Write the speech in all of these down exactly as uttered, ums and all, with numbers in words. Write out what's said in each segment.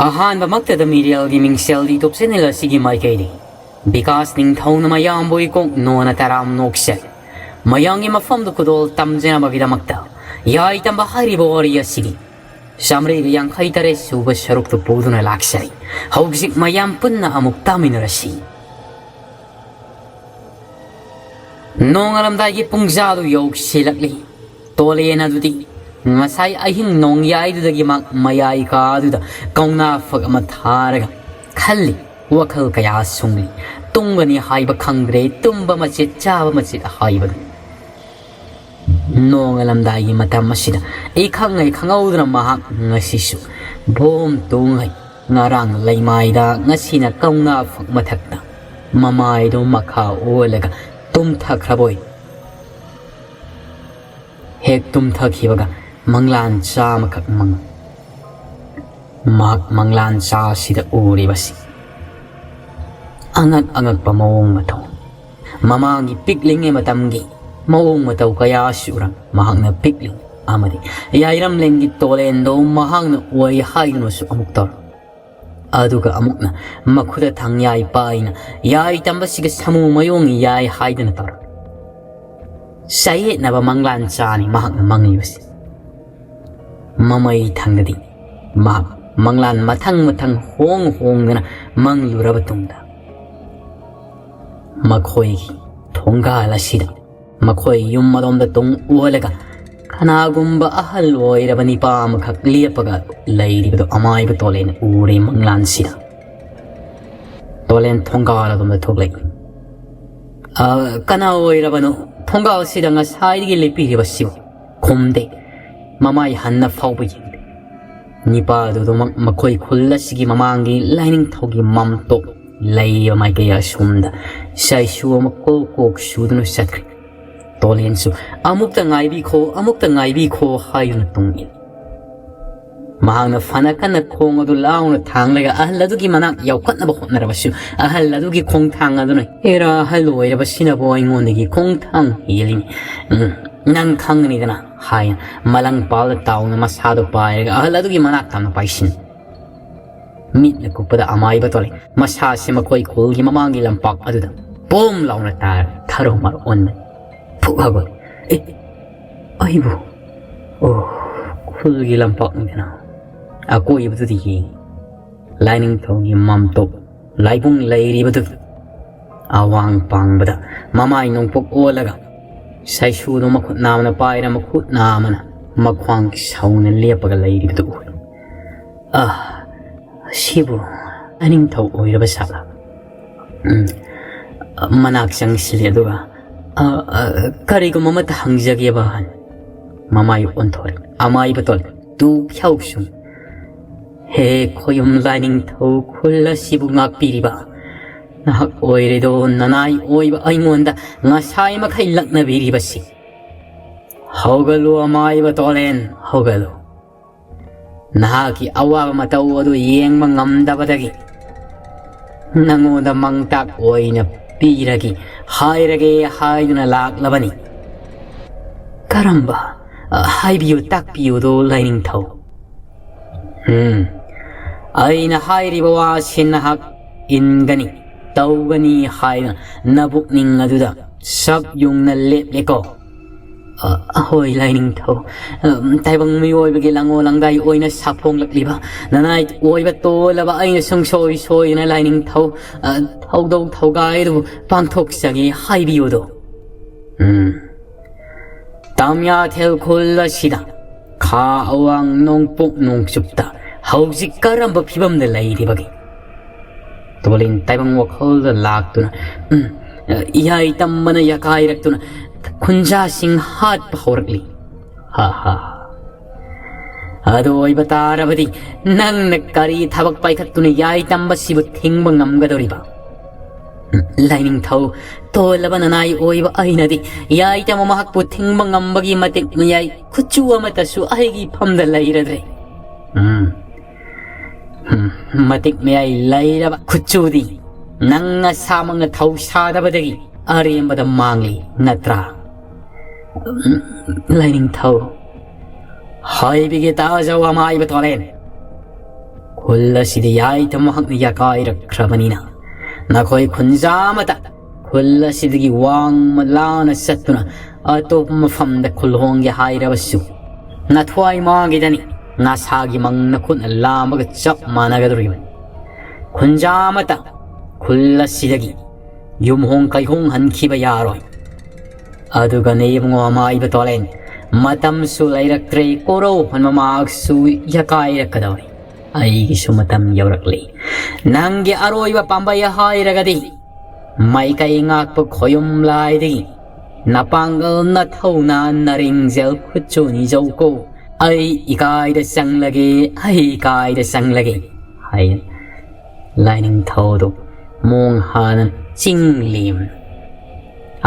ꯑꯍꯥꯟꯕꯃꯛꯇꯗ ꯃꯤꯔꯦꯜꯒꯤ ꯃꯤꯡꯁꯦꯜꯗꯤ ꯇꯨꯞꯁꯤꯟꯅꯤꯜ ꯑꯁꯤꯒꯤ ꯃꯥꯏꯀꯩꯗꯤ ꯕꯤꯀꯥꯁ ꯅꯤꯡꯊꯧꯅ ꯃꯌꯥꯝꯕꯨ ꯏꯀꯣꯛ ꯅꯣꯟꯅ ꯇꯔꯥꯝ ꯅꯣꯛꯆꯔꯤ꯫ ꯃꯌꯥꯝꯒꯤ ꯃꯐꯝꯗ ꯈꯨꯗꯣꯜ ꯇꯝꯖꯅꯕꯒꯤꯗꯃꯛꯇ ꯌꯥꯏ ꯇꯝꯕ ꯍꯥꯏꯔꯤꯕ ꯋꯥꯔꯤ ꯑꯁꯤꯒꯤ ꯆꯥꯃꯔꯤꯒ ꯌꯥꯡꯈꯩ ꯇꯔꯦꯠ ꯁꯨꯕ ꯁꯔꯨꯛꯇꯨ ꯄꯨꯗꯨꯅ ꯂꯥꯛꯆꯔꯤ꯫ ꯍꯧꯖꯤꯛ ꯃꯌꯥꯝ ꯄꯨꯟꯅ ꯑꯃꯨꯛ ꯇꯥꯃꯤꯟꯅꯔꯁꯤ꯫ ꯅꯣꯡꯉꯥꯜꯂꯝꯗꯥꯏꯒꯤ ꯄꯨꯡꯖꯥꯗꯨ ꯌꯧꯁꯤꯜꯂꯛꯂꯤ꯫ ꯇꯣꯂꯦꯟ ꯑꯗꯨꯗꯤ ꯉꯁꯥꯏ ꯑꯍꯤꯡ ꯅꯣꯡꯌꯥꯏꯗꯨꯗꯒꯤ ꯃꯥ ꯃꯌꯥꯏ ꯀꯥꯗꯨꯗ ꯀꯧꯅꯥ ꯐꯛ ꯑꯃ ꯊꯥꯔꯒ ꯈꯜꯂꯤ, ꯋꯥꯈꯜ ꯀꯌꯥ ꯁꯨꯡꯂꯤ꯫ ꯇꯨꯝꯒꯅꯤ ꯍꯥꯏꯕ ꯈꯪꯗ꯭ꯔꯦ, ꯇꯨꯝꯕ ꯃꯆꯦꯠ ꯆꯥꯕ ꯃꯆꯦꯠ ꯍꯥꯏꯕꯗꯨ꯫ ꯅꯣꯡꯉꯥꯜꯂꯝꯗꯥꯏꯒꯤ ꯃꯇꯝ ꯑꯁꯤꯗ ꯏꯈꯪꯉꯩ ꯈꯪꯍꯧꯗꯅ ꯃꯍꯥꯛ ꯉꯁꯤꯁꯨ ꯚꯣꯝ ꯇꯣꯡꯉꯩ꯫ ꯉꯔꯥꯡ ꯂꯩꯃꯥꯏꯗ, ꯉꯁꯤꯅ ꯀꯧꯅꯥ ꯐꯛ ꯃꯊꯛꯇ ꯃꯃꯥꯏꯗꯨ ꯃꯈꯥ ꯑꯣꯜꯂꯒ ꯇꯨꯝꯊꯈ꯭ꯔꯕꯣꯏ꯫ ꯍꯦꯛ ꯇꯨꯝꯊꯈꯤꯕꯒ ꯃꯪꯂꯥꯟ ꯆꯥꯃꯈꯛ ꯃꯪ ꯃꯍꯥꯛ ꯃꯪꯂꯥꯟ ꯆꯥ ꯑꯁꯤꯗ ꯎꯔꯤꯕꯁꯤ ꯑꯉꯛ ꯑꯉꯛꯄ ꯃꯑꯣꯡ ꯃꯇꯧ꯫ ꯃꯃꯥꯡꯒꯤ ꯄꯤꯛꯂꯤꯉꯩ ꯃꯇꯝꯒꯤ ꯃꯑꯣꯡ ꯃꯇꯧ ꯀꯌꯥ ꯑꯁꯤ ꯎꯔꯝ꯫ ꯃꯍꯥꯛꯅ ꯄꯤꯛꯂꯤ ꯑꯃꯗꯤ ꯌꯥꯏꯔꯝꯂꯦꯟꯒꯤ ꯇꯣꯂꯦꯟꯗꯣ ꯃꯍꯥꯛꯅ ꯑꯣꯏ ꯍꯥꯏꯗꯨꯅꯁꯨ ꯑꯃꯨꯛ ꯇꯧꯔꯝ꯫ ꯑꯗꯨꯒ ꯑꯃꯨꯛꯅ ꯃꯈꯨꯠꯇ ꯊꯥꯡꯌꯥꯏ ꯄꯥꯏꯅ ꯌꯥꯏ ꯇꯝꯕꯁꯤꯒ ꯁꯥꯃꯨ ꯃꯌꯣꯡ ꯌꯥꯏ ꯍꯥꯏꯗꯨꯅ ꯇꯧꯔꯝ꯫ ꯆꯌꯦꯠꯅꯕ ꯃꯪꯂꯥꯟ ꯆꯥꯅꯤ ꯃꯍꯥꯛꯅ ꯃꯪꯂꯤꯕꯁꯤ꯫ ꯃꯃꯩ ꯊꯪꯗꯗꯤ ꯃꯍꯥꯛ ꯃꯪꯂꯥꯟ ꯃꯊꯪ ꯃꯊꯪ ꯍꯣꯡ ꯍꯣꯡꯗꯅ ꯃꯪꯂꯨꯔꯕ ꯇꯨꯡꯗ ꯃꯈꯣꯏꯒꯤ ꯊꯣꯡꯒꯥꯜ ꯑꯁꯤꯗ ꯃꯈꯣꯏ ꯌꯨꯝ ꯑꯗꯣꯝꯗ ꯇꯨꯡ ꯑꯣꯜꯂꯒ ꯀꯅꯥꯒꯨꯝꯕ ꯑꯍꯜ ꯑꯣꯏꯔꯕ ꯅꯤꯄꯥ ꯑꯃꯈꯛ ꯂꯦꯞꯄꯒ ꯂꯩꯔꯤꯕꯗꯨ ꯑꯃꯥꯏꯕ ꯇꯣꯂꯦꯟ ꯎꯔꯦ ꯃꯪꯂꯥꯟꯁꯤꯗ꯫ ꯇꯣꯂꯦꯟ ꯊꯣꯡꯒꯥꯜ ꯑꯗꯣꯝꯗ ꯊꯣꯛꯂꯛꯏ꯫ "ꯑ, ꯀꯅꯥ ꯑꯣꯏꯔꯕꯅꯣ ꯊꯣꯡꯒꯥꯜꯁꯤꯗ ꯉꯁꯥꯏꯗꯒꯤ ꯂꯦꯞꯄꯤꯔꯤꯕꯁꯤꯕꯨ?" ꯈꯨꯝꯗꯦ꯫ ꯃꯃꯥꯏ ꯍꯟꯅ ꯐꯥꯎꯕ ꯌꯦꯡꯗꯦ꯫ ꯅꯤꯄꯥꯗꯨꯗꯃꯛ ꯃꯈꯣꯏ ꯈꯨꯜ ꯑꯁꯤꯒꯤ ꯃꯃꯥꯡꯒꯤ ꯂꯥꯏꯅꯤꯡꯊꯧꯒꯤ ꯃꯥꯝꯇꯣꯞ ꯂꯩꯔꯤꯕ ꯃꯥꯏꯀꯩ ꯑꯁꯣꯝꯗ ꯆꯩꯁꯨ ꯑꯃ ꯀꯣꯛ ꯀꯣꯛ ꯁꯨꯗꯨꯅ ꯆꯠꯈ꯭ꯔꯦ꯫ ꯇꯣꯂꯦꯟꯁꯨ, "ꯑꯃꯨꯛꯇ ꯉꯥꯏꯕꯤꯈꯣ, ꯑꯃꯨꯛꯇ ꯉꯥꯏꯕꯤꯈꯣ" ꯍꯥꯏꯗꯨꯅ ꯇꯨꯡ ꯏꯜꯂꯤ꯫ ꯃꯍꯥꯛꯅ ꯐꯅ ꯀꯟꯅ ꯈꯣꯡ ꯑꯗꯨ ꯂꯥꯎꯅ ꯊꯥꯡꯂꯒ ꯑꯍꯜ ꯑꯗꯨꯒꯤ ꯃꯅꯥꯛ ꯌꯧꯈꯠꯅꯕ ꯍꯣꯠꯅꯔꯕꯁꯨ, ꯑꯍꯜ ꯑꯗꯨꯒꯤ ꯈꯣꯡꯊꯥꯡ ꯑꯗꯨꯅ, "ꯑꯦꯔꯥ, ꯑꯍꯜ ꯑꯣꯏꯔꯕꯁꯤꯅꯕꯨ ꯑꯩꯉꯣꯟꯗꯒꯤ ꯈꯣꯡꯊꯥꯡ ꯍꯦꯜꯂꯤꯅꯤ꯫ ꯎꯝ, ꯅꯪ ꯈꯪꯒꯅꯤꯗꯅ" ꯍꯥꯏꯅ ꯃꯂꯪ ꯄꯥꯜꯗ ꯇꯥꯎꯅ ꯃꯁꯥꯗꯨ ꯄꯥꯏꯔꯒ ꯑꯍꯜ ꯑꯗꯨꯒꯤ ꯃꯅꯥꯛ ꯇꯝꯅ ꯄꯥꯏꯁꯤꯟ꯫ ꯃꯤꯠꯅ ꯀꯨꯞꯄꯗ ꯑꯃꯥꯏꯕ ꯇꯣꯂꯦ ꯃꯁꯥꯁꯦ ꯃꯈꯣꯏ ꯈꯨꯜꯒꯤ ꯃꯃꯥꯡꯒꯤ ꯂꯝꯄꯥꯛ ꯑꯗꯨꯗ ꯄꯣꯝ ꯂꯥꯎꯅ ꯇꯥꯔ ꯊꯔꯣ ꯃꯔꯣ ꯑꯣꯟꯕꯅꯤ꯫ ꯐꯨꯛ ꯍꯧꯒꯠꯂꯦ꯫ "ꯑꯦ, ꯑꯩꯕꯨ? ꯑꯣ, ꯈꯨꯜꯒꯤ ꯂꯝꯄꯥꯛꯅꯤꯗꯅ꯫" ꯑꯀꯣꯏꯕꯗꯨꯗ ꯌꯦꯡꯉꯤ꯫ ꯂꯥꯏꯅꯤꯡꯊꯧꯒꯤ ꯃꯥꯝꯇꯣꯞ ꯂꯥꯏꯕꯨꯡ ꯂꯩꯔꯤꯕꯗꯨ ꯑꯋꯥꯡ ꯄꯥꯡꯕꯗ ꯃꯃꯥꯏ ꯅꯣꯡꯄꯣꯛ ꯑꯣꯜꯂꯒ ꯁꯥꯏꯁꯨꯗꯨ ꯃꯈꯨꯠ ꯅꯥꯝꯃꯅ ꯄꯥꯏꯔ ꯃꯈꯨꯠ ꯅꯥꯝꯃꯅ ꯃꯈ꯭ꯋꯥꯡ ꯁꯧꯅ ꯂꯦꯞꯄꯒ ꯂꯩꯔꯤꯕꯗꯨ ꯎꯔꯦ꯫ "ꯑ, ꯁꯤꯕꯨ ꯂꯥꯏꯅꯤꯡꯊꯧ ꯑꯣꯏꯔꯕ ꯁꯥꯠꯂ?" ꯎꯝ, ꯃꯅꯥꯛ ꯆꯪꯁꯤꯜꯂꯦ ꯑꯗꯨꯒ, "ꯑ, ꯑ, ꯀꯔꯤꯒꯨꯝꯕ ꯑꯃꯠꯇ ꯍꯪꯖꯒꯦꯕ?" ꯃꯃꯥꯏ ꯑꯣꯟꯊꯣꯔꯛ ꯑꯃꯥꯏꯕ ꯇꯣꯜ ꯇꯨ ꯈ꯭ꯌꯥꯎꯁꯨꯝ꯫ "ꯍꯦ ꯈꯣꯌꯨꯝ ꯂꯥꯏꯅꯤꯡꯊꯧ ꯈꯨꯜ ꯑꯁꯤꯕꯨ ꯉꯥꯛꯄꯤꯔꯤꯕ, ꯅꯍꯥꯛ ꯑꯣꯏꯔꯤꯗꯣ ꯅꯅꯥꯏ ꯑꯣꯏꯕ ꯑꯩꯉꯣꯟꯗ ꯉꯁꯥꯏ ꯃꯈꯩ ꯂꯛꯅꯕꯤꯔꯤꯕꯁꯤ꯫ ꯍꯧꯒꯠꯂꯨ ꯑꯃꯥꯏꯕ ꯇꯣꯂꯦꯟ, ꯍꯧꯒꯠꯂꯨ꯫ ꯅꯍꯥꯛꯀꯤ ꯑꯋꯥꯕ ꯃꯇꯧ ꯑꯗꯨ ꯌꯦꯡꯕ ꯉꯝꯗꯕꯗꯒꯤ ꯅꯉꯣꯟꯗ ꯃꯥꯡꯇꯥꯛ ꯑꯣꯏꯅ ꯄꯤꯔꯒꯦ ꯍꯥꯏꯔꯒꯦ ꯍꯥꯏꯗꯨꯅ ꯂꯥꯛꯂꯕꯅꯤ꯫" "ꯀꯔꯝꯕ? ꯑ, ꯍꯥꯏꯕꯤꯌꯨ, ꯇꯥꯛꯄꯤꯌꯨꯗꯣ ꯂꯥꯏꯅꯤꯡꯊꯧ꯫" "ꯎꯝ, ꯑꯩꯅ ꯍꯥꯏꯔꯤꯕ ꯋꯥꯁꯤ ꯅꯍꯥꯛ ꯏꯟꯒꯅꯤ, ꯇꯧꯒꯅꯤ ꯍꯥꯏꯅ ꯅꯕꯨꯛꯅꯤꯡ ꯑꯗꯨꯗ ꯁꯛ ꯌꯨꯡꯅ ꯂꯦꯞꯂꯦꯀꯣ?" "ꯑ, ꯍꯣꯏ, ꯂꯥꯏꯅꯤꯡꯊꯧ꯫ ꯑ, ꯇꯥꯏꯕꯪ ꯃꯤꯑꯣꯏꯕꯒꯤ ꯂꯥꯡꯉꯣ ꯂꯥꯡꯗꯥꯏ ꯑꯣꯏꯅ ꯁꯥꯐꯣꯡꯂꯛꯂꯤꯕ ꯅꯅꯥꯏ ꯑꯣꯏꯕ ꯇꯣꯜꯂꯕ ꯑꯩꯅ ꯁꯨꯡꯁꯣꯏ ꯁꯣꯏꯗꯅ ꯂꯥꯏꯅꯤꯡꯊꯧ, ꯑ, ꯊꯧꯗꯧ ꯊꯧꯒꯥꯏ ꯑꯗꯨꯕꯨ ꯄꯥꯡꯊꯣꯛꯆꯒꯦ ꯍꯥꯏꯕꯤꯌꯨꯗꯣ꯫" "ꯎꯝ, ꯇꯥꯃꯤꯌꯥꯊꯦꯜ ꯈꯨꯜ ꯑꯁꯤꯗ ꯈꯥ ꯑꯋꯥꯡ ꯅꯣꯡꯄꯣꯛ ꯅꯣꯡꯆꯨꯞꯇ ꯍꯧꯖꯤꯛ ꯀꯔꯝꯕ ꯐꯤꯕꯝꯗ ꯂꯩꯔꯤꯕꯒꯦ?" ꯇꯣꯂꯤꯟ ꯇꯥꯏꯕꯪ ꯋꯥꯈꯜꯗ ꯂꯥꯛꯇꯨꯅ, ꯎꯝ, ꯏꯌꯥꯏ ꯇꯝꯕꯅ ꯌꯥꯀꯥꯏꯔꯛꯇꯨꯅ ꯈꯨꯟꯖꯥꯁꯤꯡ ꯍꯥꯠꯄ ꯍꯧꯔꯛꯂꯤ꯫ "ꯍꯥ ꯍꯥ ꯍꯥ꯫ ꯑꯗꯨ ꯑꯣꯏꯕ ꯇꯥꯔꯕꯗꯤ ꯅꯪꯅ ꯀꯔꯤ ꯊꯕꯛ ꯄꯥꯏꯈꯠꯇꯨꯅ ꯌꯥꯏ ꯇꯝꯕꯁꯤꯕꯨ ꯊꯤꯡꯕ ꯉꯝꯒꯗꯧꯔꯤꯕ?" "ꯂꯥꯏꯅꯤꯡꯊꯧ, ꯇꯣꯜꯂꯕ ꯅꯅꯥꯏ ꯑꯣꯏꯕ ꯑꯩꯅꯗꯤ ꯌꯥꯏ ꯇꯝꯕ ꯃꯍꯥꯛꯄꯨ ꯊꯤꯡꯕ ꯉꯝꯕꯒꯤ ꯃꯇꯤꯛ ꯃꯌꯥꯏ ꯈꯨꯠꯆꯨ ꯑꯃꯠꯇꯁꯨ ꯑꯩꯒꯤ ꯐꯝꯗ ꯂꯩꯔꯗ꯭ꯔꯦ꯫" "ꯎꯝ, ꯎꯝ, ꯃꯇꯤꯛ ꯃꯌꯥꯏ ꯂꯩꯔꯕ ꯈꯨꯠꯆꯨꯗꯤ ꯅꯪ ꯅꯁꯥꯃꯛꯅ ꯊꯧꯁꯥꯗꯕꯗꯒꯤ ꯑꯔꯦꯝꯕꯗ ꯃꯥꯡꯂꯤ ꯅꯠꯇ꯭ꯔꯥ?" "ꯎꯝ, ꯂꯥꯏꯅꯤꯡꯊꯧ, ꯍꯥꯏꯕꯤꯒꯦ ꯇꯥꯖꯧ ꯑꯃꯥꯏꯕ ꯇꯣꯂꯦꯟ꯫ ꯈꯨꯜ ꯑꯁꯤꯗ ꯌꯥꯏꯇ ꯃꯍꯥꯛꯅ ꯌꯥꯀꯥꯏꯔꯛꯈ꯭ꯔꯕꯅꯤꯅ, ꯅꯈꯣꯏ ꯈꯨꯟꯖꯥ ꯑꯃꯇ ꯈꯨꯜ ꯑꯁꯤꯗꯒꯤ ꯋꯥꯡꯃ ꯂꯥꯅ ꯆꯠꯇꯨꯅ ꯑꯇꯣꯞꯄ ꯃꯐꯝꯗ ꯈꯨꯜ ꯍꯣꯡꯒꯦ ꯍꯥꯏꯔꯕꯁꯨ, ꯅꯊ꯭ꯋꯥꯏ ꯃꯥꯡꯈꯤꯗꯅꯤ, ꯅꯁꯥꯒꯤ ꯃꯪ ꯅꯈꯨꯠꯅ ꯂꯥꯝꯕꯒ ꯆꯞ ꯃꯥꯟꯅꯒꯗꯧꯔꯤꯕꯅꯤ꯫ ꯈꯨꯟꯖꯥ ꯑꯃꯇ ꯈꯨꯜ ꯑꯁꯤꯗꯒꯤ ꯌꯨꯝꯍꯣꯡ ꯀꯩꯍꯣꯡ ꯍꯟꯈꯤꯕ ꯌꯥꯔꯣꯏ꯫ ꯑꯗꯨꯒꯅꯦ ꯏꯕꯨꯡꯉꯣ ꯑꯃꯥꯏꯕ ꯇꯣꯂꯦꯟ, ꯃꯇꯝꯁꯨ ꯂꯩꯔꯛꯇ꯭ꯔꯦ, ꯀꯣꯔꯧ ꯍꯟꯕ ꯃꯍꯥꯛꯁꯨ ꯌꯥꯀꯥꯏꯔꯛꯀꯗꯧꯔꯦ꯫ ꯑꯩꯒꯤꯁꯨ ꯃꯇꯝ ꯌꯧꯔꯛꯂꯤ꯫ ꯅꯪꯒꯤ ꯑꯔꯣꯏꯕ ꯄꯥꯝꯕꯩ ꯍꯥꯏꯔꯒꯗꯤ ꯃꯥꯏꯀꯩ ꯉꯥꯛꯄ ꯈꯣꯌꯨꯝ ꯂꯥꯏꯗꯒꯤ ꯅꯄꯥꯡꯒꯜ ꯅꯊꯧꯅ ꯅꯔꯤꯡꯖꯦꯜ ꯈꯨꯠꯁꯨ ꯅꯤꯖꯧꯀꯣ꯫ ꯑꯩ ꯏꯀꯥꯏꯗ ꯆꯪꯂꯒꯦ, ꯑꯩ ꯏꯀꯥꯏꯗ ꯆꯪꯂꯒꯦ ꯍꯥꯏ꯫ ꯂꯥꯏꯅꯤꯡꯊꯧꯗꯨ ꯃꯣꯡ ꯍꯥꯅ ꯆꯤꯡ ꯂꯦꯝ꯫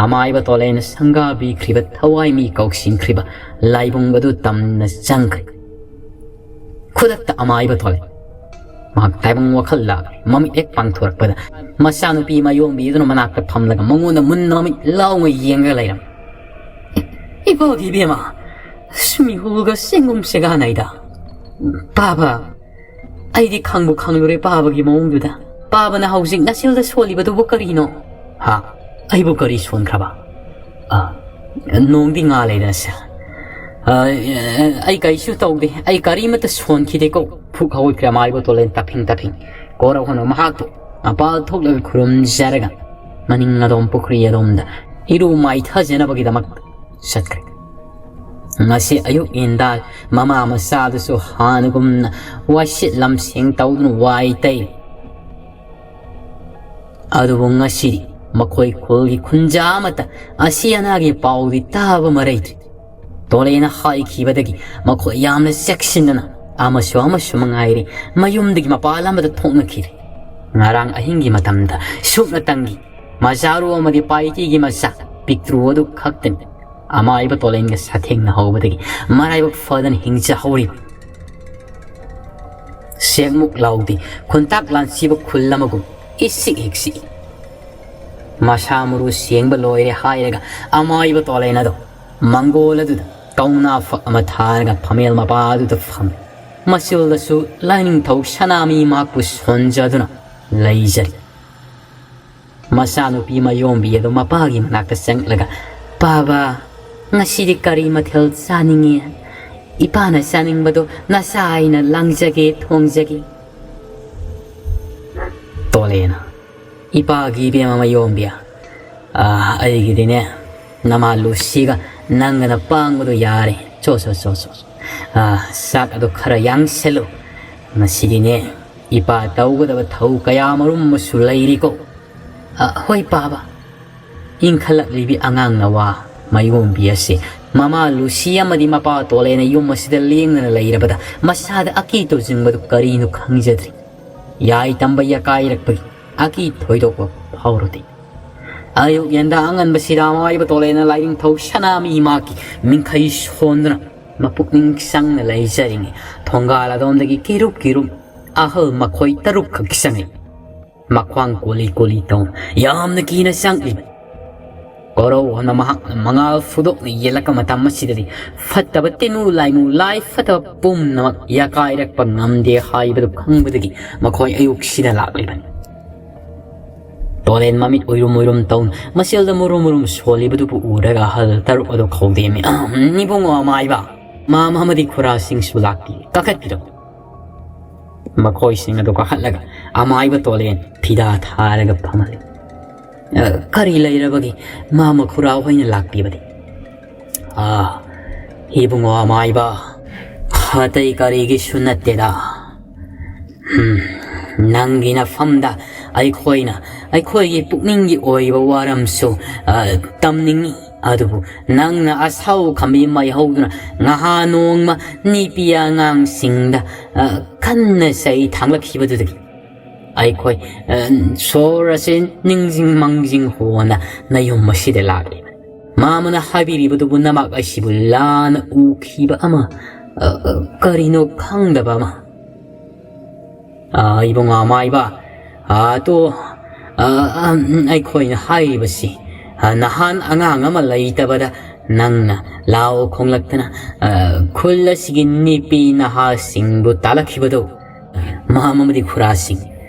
ꯑꯃꯥꯏꯕ ꯇꯣꯂꯦꯟꯅ ꯁꯪꯒꯥꯕꯤꯈ꯭ꯔꯤꯕ ꯊꯋꯥꯏ ꯃꯤ ꯀꯧꯁꯤꯟꯈ꯭ꯔꯤꯕ ꯂꯥꯏꯕꯨꯡ ꯑꯗꯨ ꯇꯝꯅ ꯆꯪꯈ꯭ꯔꯦ꯫ ꯈꯨꯗꯛꯇ ꯑꯃꯥꯏꯕ ꯊꯣꯛꯂꯛꯑꯦ꯫ ꯃꯍꯥꯛ ꯇꯥꯏꯕꯪ ꯋꯥꯈꯜ ꯂꯥꯛꯂꯦ꯫ ꯃꯃꯤꯠ ꯍꯦꯛ ꯄꯥꯡꯊꯣꯔꯛꯄꯗ ꯃꯆꯥꯅꯨꯄꯤ ꯃꯌꯣꯝꯕꯤ ꯑꯗꯨꯅ ꯃꯅꯥꯛꯇ ꯐꯝꯂꯒ ꯃꯉꯣꯟꯗ ꯃꯨꯟꯅ ꯃꯃꯤꯠ ꯂꯥꯎꯅ ꯌꯦꯡꯂꯒ ꯂꯩꯔꯝꯃꯤ꯫ "ꯏꯄꯥꯒꯤ ꯏꯕꯦꯝꯃ, ꯑꯁ, ꯃꯤꯍꯨꯜꯒ ꯆꯦꯡꯒꯨꯝ ꯆꯦꯒꯥꯅꯩꯗ꯫ ꯄꯥꯕ, ꯑꯩꯗꯤ ꯈꯪꯕꯨ ꯈꯪꯂꯨꯔꯦ ꯄꯥꯕꯒꯤ ꯃꯑꯣꯡꯗꯨꯗ꯫ ꯄꯥꯕꯅ ꯍꯧꯖꯤꯛ ꯅꯆꯤꯜꯗ ꯁꯣꯜꯂꯤꯕꯗꯨꯕꯨ ꯀꯔꯤꯅꯣ?" "ꯍꯥ? ꯑꯩꯕꯨ ꯀꯔꯤ ꯁꯣꯟꯈ꯭ꯔꯕ?" "ꯑ, ꯅꯣꯡꯗꯤ ꯉꯥꯜꯂꯦꯗ ꯁꯦ꯫ ꯑ, ꯑꯩ ꯀꯔꯤꯁꯨ ꯇꯧꯗꯦ꯫ ꯑꯩ ꯀꯔꯤꯃꯠꯇ ꯁꯣꯟꯈꯤꯗꯦꯀꯣ꯫" ꯐꯨꯛ ꯍꯧꯒꯠꯈ꯭ꯔꯦ ꯑꯃꯥꯏꯕ ꯇꯣꯂꯦꯟ ꯇꯞꯐꯤꯡ ꯇꯞꯐꯤꯡ꯫ ꯀꯣꯔꯧ ꯍꯟꯕ ꯃꯍꯥꯛꯄꯨ ꯃꯄꯥꯜ ꯊꯣꯛꯂꯒ ꯈꯨꯔꯨꯝꯖꯔꯒ ꯃꯅꯤꯡ ꯑꯗꯣꯝ ꯄꯨꯈ꯭ꯔꯤ ꯑꯗꯣꯝꯗ ꯏꯔꯨ ꯃꯥꯏꯊꯖꯅꯕꯒꯤꯗꯃꯛ ꯆꯠꯈ꯭ꯔꯦ꯫ ꯉꯁꯤ ꯑꯌꯨꯛ ꯏꯟꯗꯥꯜ ꯃꯃꯥ ꯃꯆꯥꯗꯨꯁꯨ ꯍꯥꯟꯅꯒꯨꯝꯅ ꯋꯥꯏꯁꯤꯠ ꯂꯝꯁꯦꯡ ꯇꯧꯗꯨꯅ ꯋꯥꯏ ꯇꯩ꯫ ꯑꯗꯨꯕꯨ ꯉꯁꯤꯗꯤ ꯃꯈꯣꯏ ꯈꯨꯜꯒꯤ ꯈꯨꯟꯖꯥ ꯑꯃꯠꯇ ꯑꯁꯤ ꯑꯅꯥꯒꯤ ꯄꯥꯎꯗꯤ ꯇꯥꯕ ꯃꯔꯩꯗ꯭ꯔꯤ꯫ ꯇꯣꯂꯦꯅ ꯍꯥꯏꯈꯤꯕꯗꯒꯤ ꯃꯈꯣꯏ ꯌꯥꯝꯅ ꯆꯦꯛꯁꯤꯟꯅꯅ ꯑꯃꯁꯨ ꯑꯃꯁꯨ ꯃꯉꯥꯏꯔꯦ ꯃꯌꯨꯝꯗꯒꯤ ꯃꯄꯥꯟ ꯑꯃꯗ ꯊꯣꯛꯅꯈꯤꯔꯦ꯫ ꯉꯔꯥꯡ ꯑꯍꯤꯡꯒꯤ ꯃꯇꯝꯗ ꯁꯨꯞꯅꯇꯪꯒꯤ ꯃꯆꯥꯔꯨ ꯑꯃꯗꯤ ꯄꯥꯏꯇꯤꯒꯤ ꯃꯆꯥ ꯄꯤꯛꯇ꯭ꯔꯨ ꯑꯗꯨ ꯈꯛꯇꯅꯤ ꯑꯃꯥꯏꯕ ꯇꯣꯂꯦꯟꯒ ꯁꯥꯊꯦꯡꯅ ꯍꯧꯕꯗꯒꯤ ꯃꯔꯥꯏꯕꯛ ꯐꯗꯅ ꯍꯤꯡꯖꯍꯧꯔꯤꯕ꯫ ꯁꯦꯛꯃꯨꯛ ꯂꯥꯎꯗꯦ, ꯈꯨꯟꯇꯥꯛ ꯂꯥꯟꯁꯤꯕ ꯈꯨꯜ ꯑꯃꯒꯨꯝ ꯏꯁꯤꯛ ꯍꯤꯛꯁꯤ꯫ ꯃꯁꯥ ꯃꯔꯨ ꯁꯦꯡꯕ ꯂꯣꯏꯔꯦ ꯍꯥꯏꯔꯒ ꯑꯃꯥꯏꯕ ꯇꯣꯂꯦꯟ ꯑꯗꯣ ꯃꯪꯒꯣꯜ ꯑꯗꯨꯗ ꯀꯧꯅꯥ ꯐꯛ ꯑꯃ ꯊꯥꯔꯒ ꯐꯝꯃꯦꯜ ꯃꯄꯥ ꯑꯗꯨꯗ ꯐꯝꯃꯤ꯫ ꯃꯆꯤꯜꯗꯁꯨ ꯂꯥꯏꯅꯤꯡꯊꯧ ꯁꯅꯥꯃꯍꯤ ꯃꯍꯥꯛꯄꯨ ꯁꯣꯟꯖꯗꯨꯅ ꯂꯩꯖꯔꯤ꯫ ꯃꯆꯥꯅꯨꯄꯤ ꯃꯌꯣꯝꯕꯤ ꯑꯗꯨ ꯃꯄꯥꯒꯤ ꯃꯅꯥꯛꯇ ꯆꯪꯂꯒ, "ꯄꯥꯕ, ꯉꯁꯤꯗꯤ ꯀꯔꯤ ꯃꯊꯦꯜ ꯆꯥꯅꯤꯡꯉꯤ? ꯏꯄꯥꯅ ꯆꯥꯅꯤꯡꯕꯗꯣ ꯅꯆꯥ ꯑꯩꯅ ꯂꯥꯡꯖꯒꯦ, ꯊꯣꯡꯖꯒꯦ꯫" ꯇꯣꯂꯦꯅ, "ꯏꯄꯥꯒꯤ ꯏꯕꯦꯝꯃ ꯃꯌꯣꯝꯕꯤ, ꯑꯥ, ꯑꯩꯒꯤꯗꯤꯅꯦ, ꯅꯃꯥ ꯂꯨꯁꯤꯒ ꯅꯪꯒꯅ ꯄꯥꯡꯕꯗꯣ ꯌꯥꯔꯦ꯫ ꯆꯣ, ꯆꯣ, ꯆꯣ, ꯆꯣ꯫ ꯑꯥ, ꯆꯥꯛ ꯑꯗꯣ ꯈꯔ ꯌꯥꯡꯁꯜꯂꯨ꯫ ꯉꯁꯤꯗꯤꯅꯦ, ꯏꯄꯥ ꯇꯧꯒꯗꯕ ꯊꯧ ꯀꯌꯥ ꯃꯔꯨꯝ ꯑꯃꯁꯨ ꯂꯩꯔꯤꯀꯣ꯫" "ꯑꯥ, ꯍꯣꯏ, ꯄꯥꯕ꯫" ꯏꯟꯈꯠꯂꯛꯂꯤꯕꯤ ꯑꯉꯥꯡ ꯅꯋꯥ ꯃꯌꯣꯝꯕꯤ ꯑꯁꯤ ꯃꯃꯥ ꯂꯨꯁꯤ ꯑꯃꯗꯤ ꯃꯄꯥ ꯇꯣꯂꯦꯅ ꯌꯨꯝ ꯑꯁꯤꯗ ꯂꯦꯡꯗꯅ ꯂꯩꯔꯕꯗ ꯃꯁꯥꯗ ꯑꯀꯤꯇꯨ ꯆꯤꯡꯕꯗꯨ ꯀꯔꯤꯅꯣ ꯈꯪꯖꯗ꯭ꯔꯤ꯫ ꯌꯥꯏ ꯇꯝꯕ ꯌꯥꯀꯥꯏꯔꯛꯄꯒꯤ ꯑꯀꯤ ꯊꯣꯏꯗꯣꯛꯄ ꯐꯥꯎꯔꯨꯗꯦ꯫ ꯑꯌꯨꯛ ꯌꯦꯟꯗꯥ ꯑꯉꯟꯕꯁꯤꯗ ꯑꯃꯥꯏꯕ ꯇꯣꯂꯦꯅ ꯂꯥꯏꯅꯤꯡꯊꯧ ꯁꯅꯥꯃꯍꯤ ꯃꯍꯥꯛꯀꯤ ꯃꯤꯡꯈꯩ ꯁꯣꯟꯗꯨꯅ ꯃꯄꯨꯛꯅꯤꯡ ꯆꯪꯅ ꯂꯩꯖꯔꯤꯉꯩ ꯊꯣꯡꯒꯥꯜ ꯑꯗꯣꯝꯗꯒꯤ ꯀꯤꯔꯨꯞ ꯀꯤꯔꯨꯞ ꯑꯍꯜ ꯃꯈꯣꯏ ꯇꯔꯨꯛꯈꯛ ꯆꯪꯉꯛꯏ꯫ ꯃꯈ꯭ꯋꯥꯡ ꯀꯣꯂꯤ ꯀꯣꯂꯤ ꯇꯧꯅ ꯌꯥꯝꯅ ꯀꯤꯅ ꯆꯪꯂꯤꯕꯅꯤ꯫ ꯀꯣꯔꯧ ꯑꯃꯅ ꯃꯍꯥꯛꯅ ꯃꯉꯥꯜ ꯐꯨꯗꯣꯛꯅ ꯌꯦꯜꯂꯛꯄ ꯃꯇꯝ ꯑꯁꯤꯗꯗꯤ ꯐꯠꯇꯕ ꯇꯤꯟꯅꯨ ꯂꯥꯏꯃꯨ ꯂꯥꯏ ꯐꯠꯇꯕ ꯄꯨꯝꯅꯃꯛ ꯌꯥꯀꯥꯏꯔꯛꯄ ꯉꯝꯗꯦ ꯍꯥꯏꯕꯗꯨ ꯈꯪꯕꯗꯒꯤ ꯃꯈꯣꯏ ꯑꯌꯨꯛꯁꯤꯗ ꯂꯥꯛꯂꯤꯕꯅꯤ꯫ ꯇꯣꯂꯦꯟ ꯃꯃꯤꯠ ꯎꯏꯔꯨꯝ ꯎꯏꯔꯨꯝ ꯇꯧꯅ ꯃꯆꯤꯜꯗ ꯃꯨꯔꯨꯝ ꯃꯨꯔꯨꯝ ꯁꯣꯜꯂꯤꯕꯗꯨꯕꯨ ꯎꯔꯒ ꯑꯍꯜ ꯇꯔꯨꯛ ꯑꯗꯨ ꯈꯧꯗꯦꯝꯃꯤ꯫ "ꯑꯍꯝ, ꯏꯕꯨꯡꯉꯣ ꯑꯃꯥꯏꯕ, ꯃꯥꯝꯃ ꯑꯃꯗꯤ ꯈꯨꯔꯥꯁꯤꯡꯁꯨ ꯂꯥꯛꯄꯤ, ꯀꯥꯈꯠꯄꯤꯔꯣ꯫" ꯃꯈꯣꯏꯁꯤꯡ ꯑꯗꯨ ꯀꯥꯈꯠꯂꯒ ꯑꯃꯥꯏꯕ ꯇꯣꯂꯦꯟ ꯐꯤꯗꯥ ꯊꯥꯔꯒ ꯐꯝꯍꯜꯂꯤ꯫ "ꯑ, ꯀꯔꯤ ꯂꯩꯔꯕꯒꯦ ꯃꯥꯝꯃ ꯈꯨꯔꯥ ꯍꯣꯏꯅ ꯂꯥꯛꯄꯤꯕꯗꯤ?" "ꯑꯥ, ꯏꯕꯨꯡꯉꯣ ꯑꯃꯥꯏꯕ, ꯑꯇꯩ ꯀꯔꯤꯒꯤꯁꯨ ꯅꯠꯇꯦꯗ꯫ ꯎꯝ, ꯅꯪꯒꯤ ꯅꯐꯝꯗ ꯑꯩꯈꯣꯏꯅ ꯑꯩꯈꯣꯏꯒꯤ ꯄꯨꯛꯅꯤꯡꯒꯤ ꯑꯣꯏꯕ ꯋꯥꯔꯝꯁꯨ, ꯑ, ꯇꯝꯅꯤꯡꯏ꯫ ꯑꯗꯨꯕꯨ ꯅꯪꯅ ꯑꯁꯥꯎ ꯈꯝꯕꯤ ꯃꯥꯏꯍꯧꯗꯨꯅ ꯉꯍꯥ ꯅꯣꯡꯃ ꯅꯤꯄꯤ ꯑꯉꯥꯡꯁꯤꯡꯗ, ꯑ, ꯀꯟꯅ ꯆꯩ ꯊꯥꯡꯂꯛꯈꯤꯕꯗꯨꯗꯒꯤ ꯑꯩꯈꯣꯏ, ꯑ, ꯁꯣꯔ ꯑꯁꯤ ꯅꯤꯡꯁꯤꯡ ꯃꯥꯡꯖꯤꯡ ꯍꯣꯟꯅ ꯅꯌꯨꯝ ꯑꯁꯤꯗ ꯂꯥꯛꯂꯤꯕꯅꯤ꯫ ꯃꯥꯝꯃꯅ ꯍꯥꯏꯕꯤꯔꯤꯕꯗꯨꯕꯨ ꯅꯃꯥꯛ ꯑꯁꯤꯕꯨ ꯂꯥꯟꯅ ꯎꯈꯤꯕ ꯑꯃ, ꯑ, ꯑ, ꯀꯔꯤꯅꯣ ꯈꯪꯗꯕ ꯑꯃ꯫" "ꯑ, ꯏꯕꯨꯡꯉꯣ ꯑꯃꯥꯏꯕ, ꯑ, ꯑꯗꯣ, ꯑ, ꯑ, ꯎꯝ, ꯑꯩꯈꯣꯏꯅ ꯍꯥꯏꯔꯤꯕꯁꯤ, ꯑ, ꯅꯍꯥꯟ ꯑꯉꯥꯡ ꯑꯃ ꯂꯩꯇꯕꯗ ꯅꯪꯅ ꯂꯥꯎ ꯈꯣꯡꯂꯛꯇꯅ, ꯑ, ꯈꯨꯜ ꯑꯁꯤꯒꯤ ꯅꯨꯄꯤ ꯅꯍꯥꯁꯤꯡꯕꯨ ꯇꯥꯜꯂꯛꯈꯤꯕꯗꯨ, ꯃꯥꯝ ꯑꯃꯗꯤ ꯈꯨꯔꯥꯁꯤꯡ,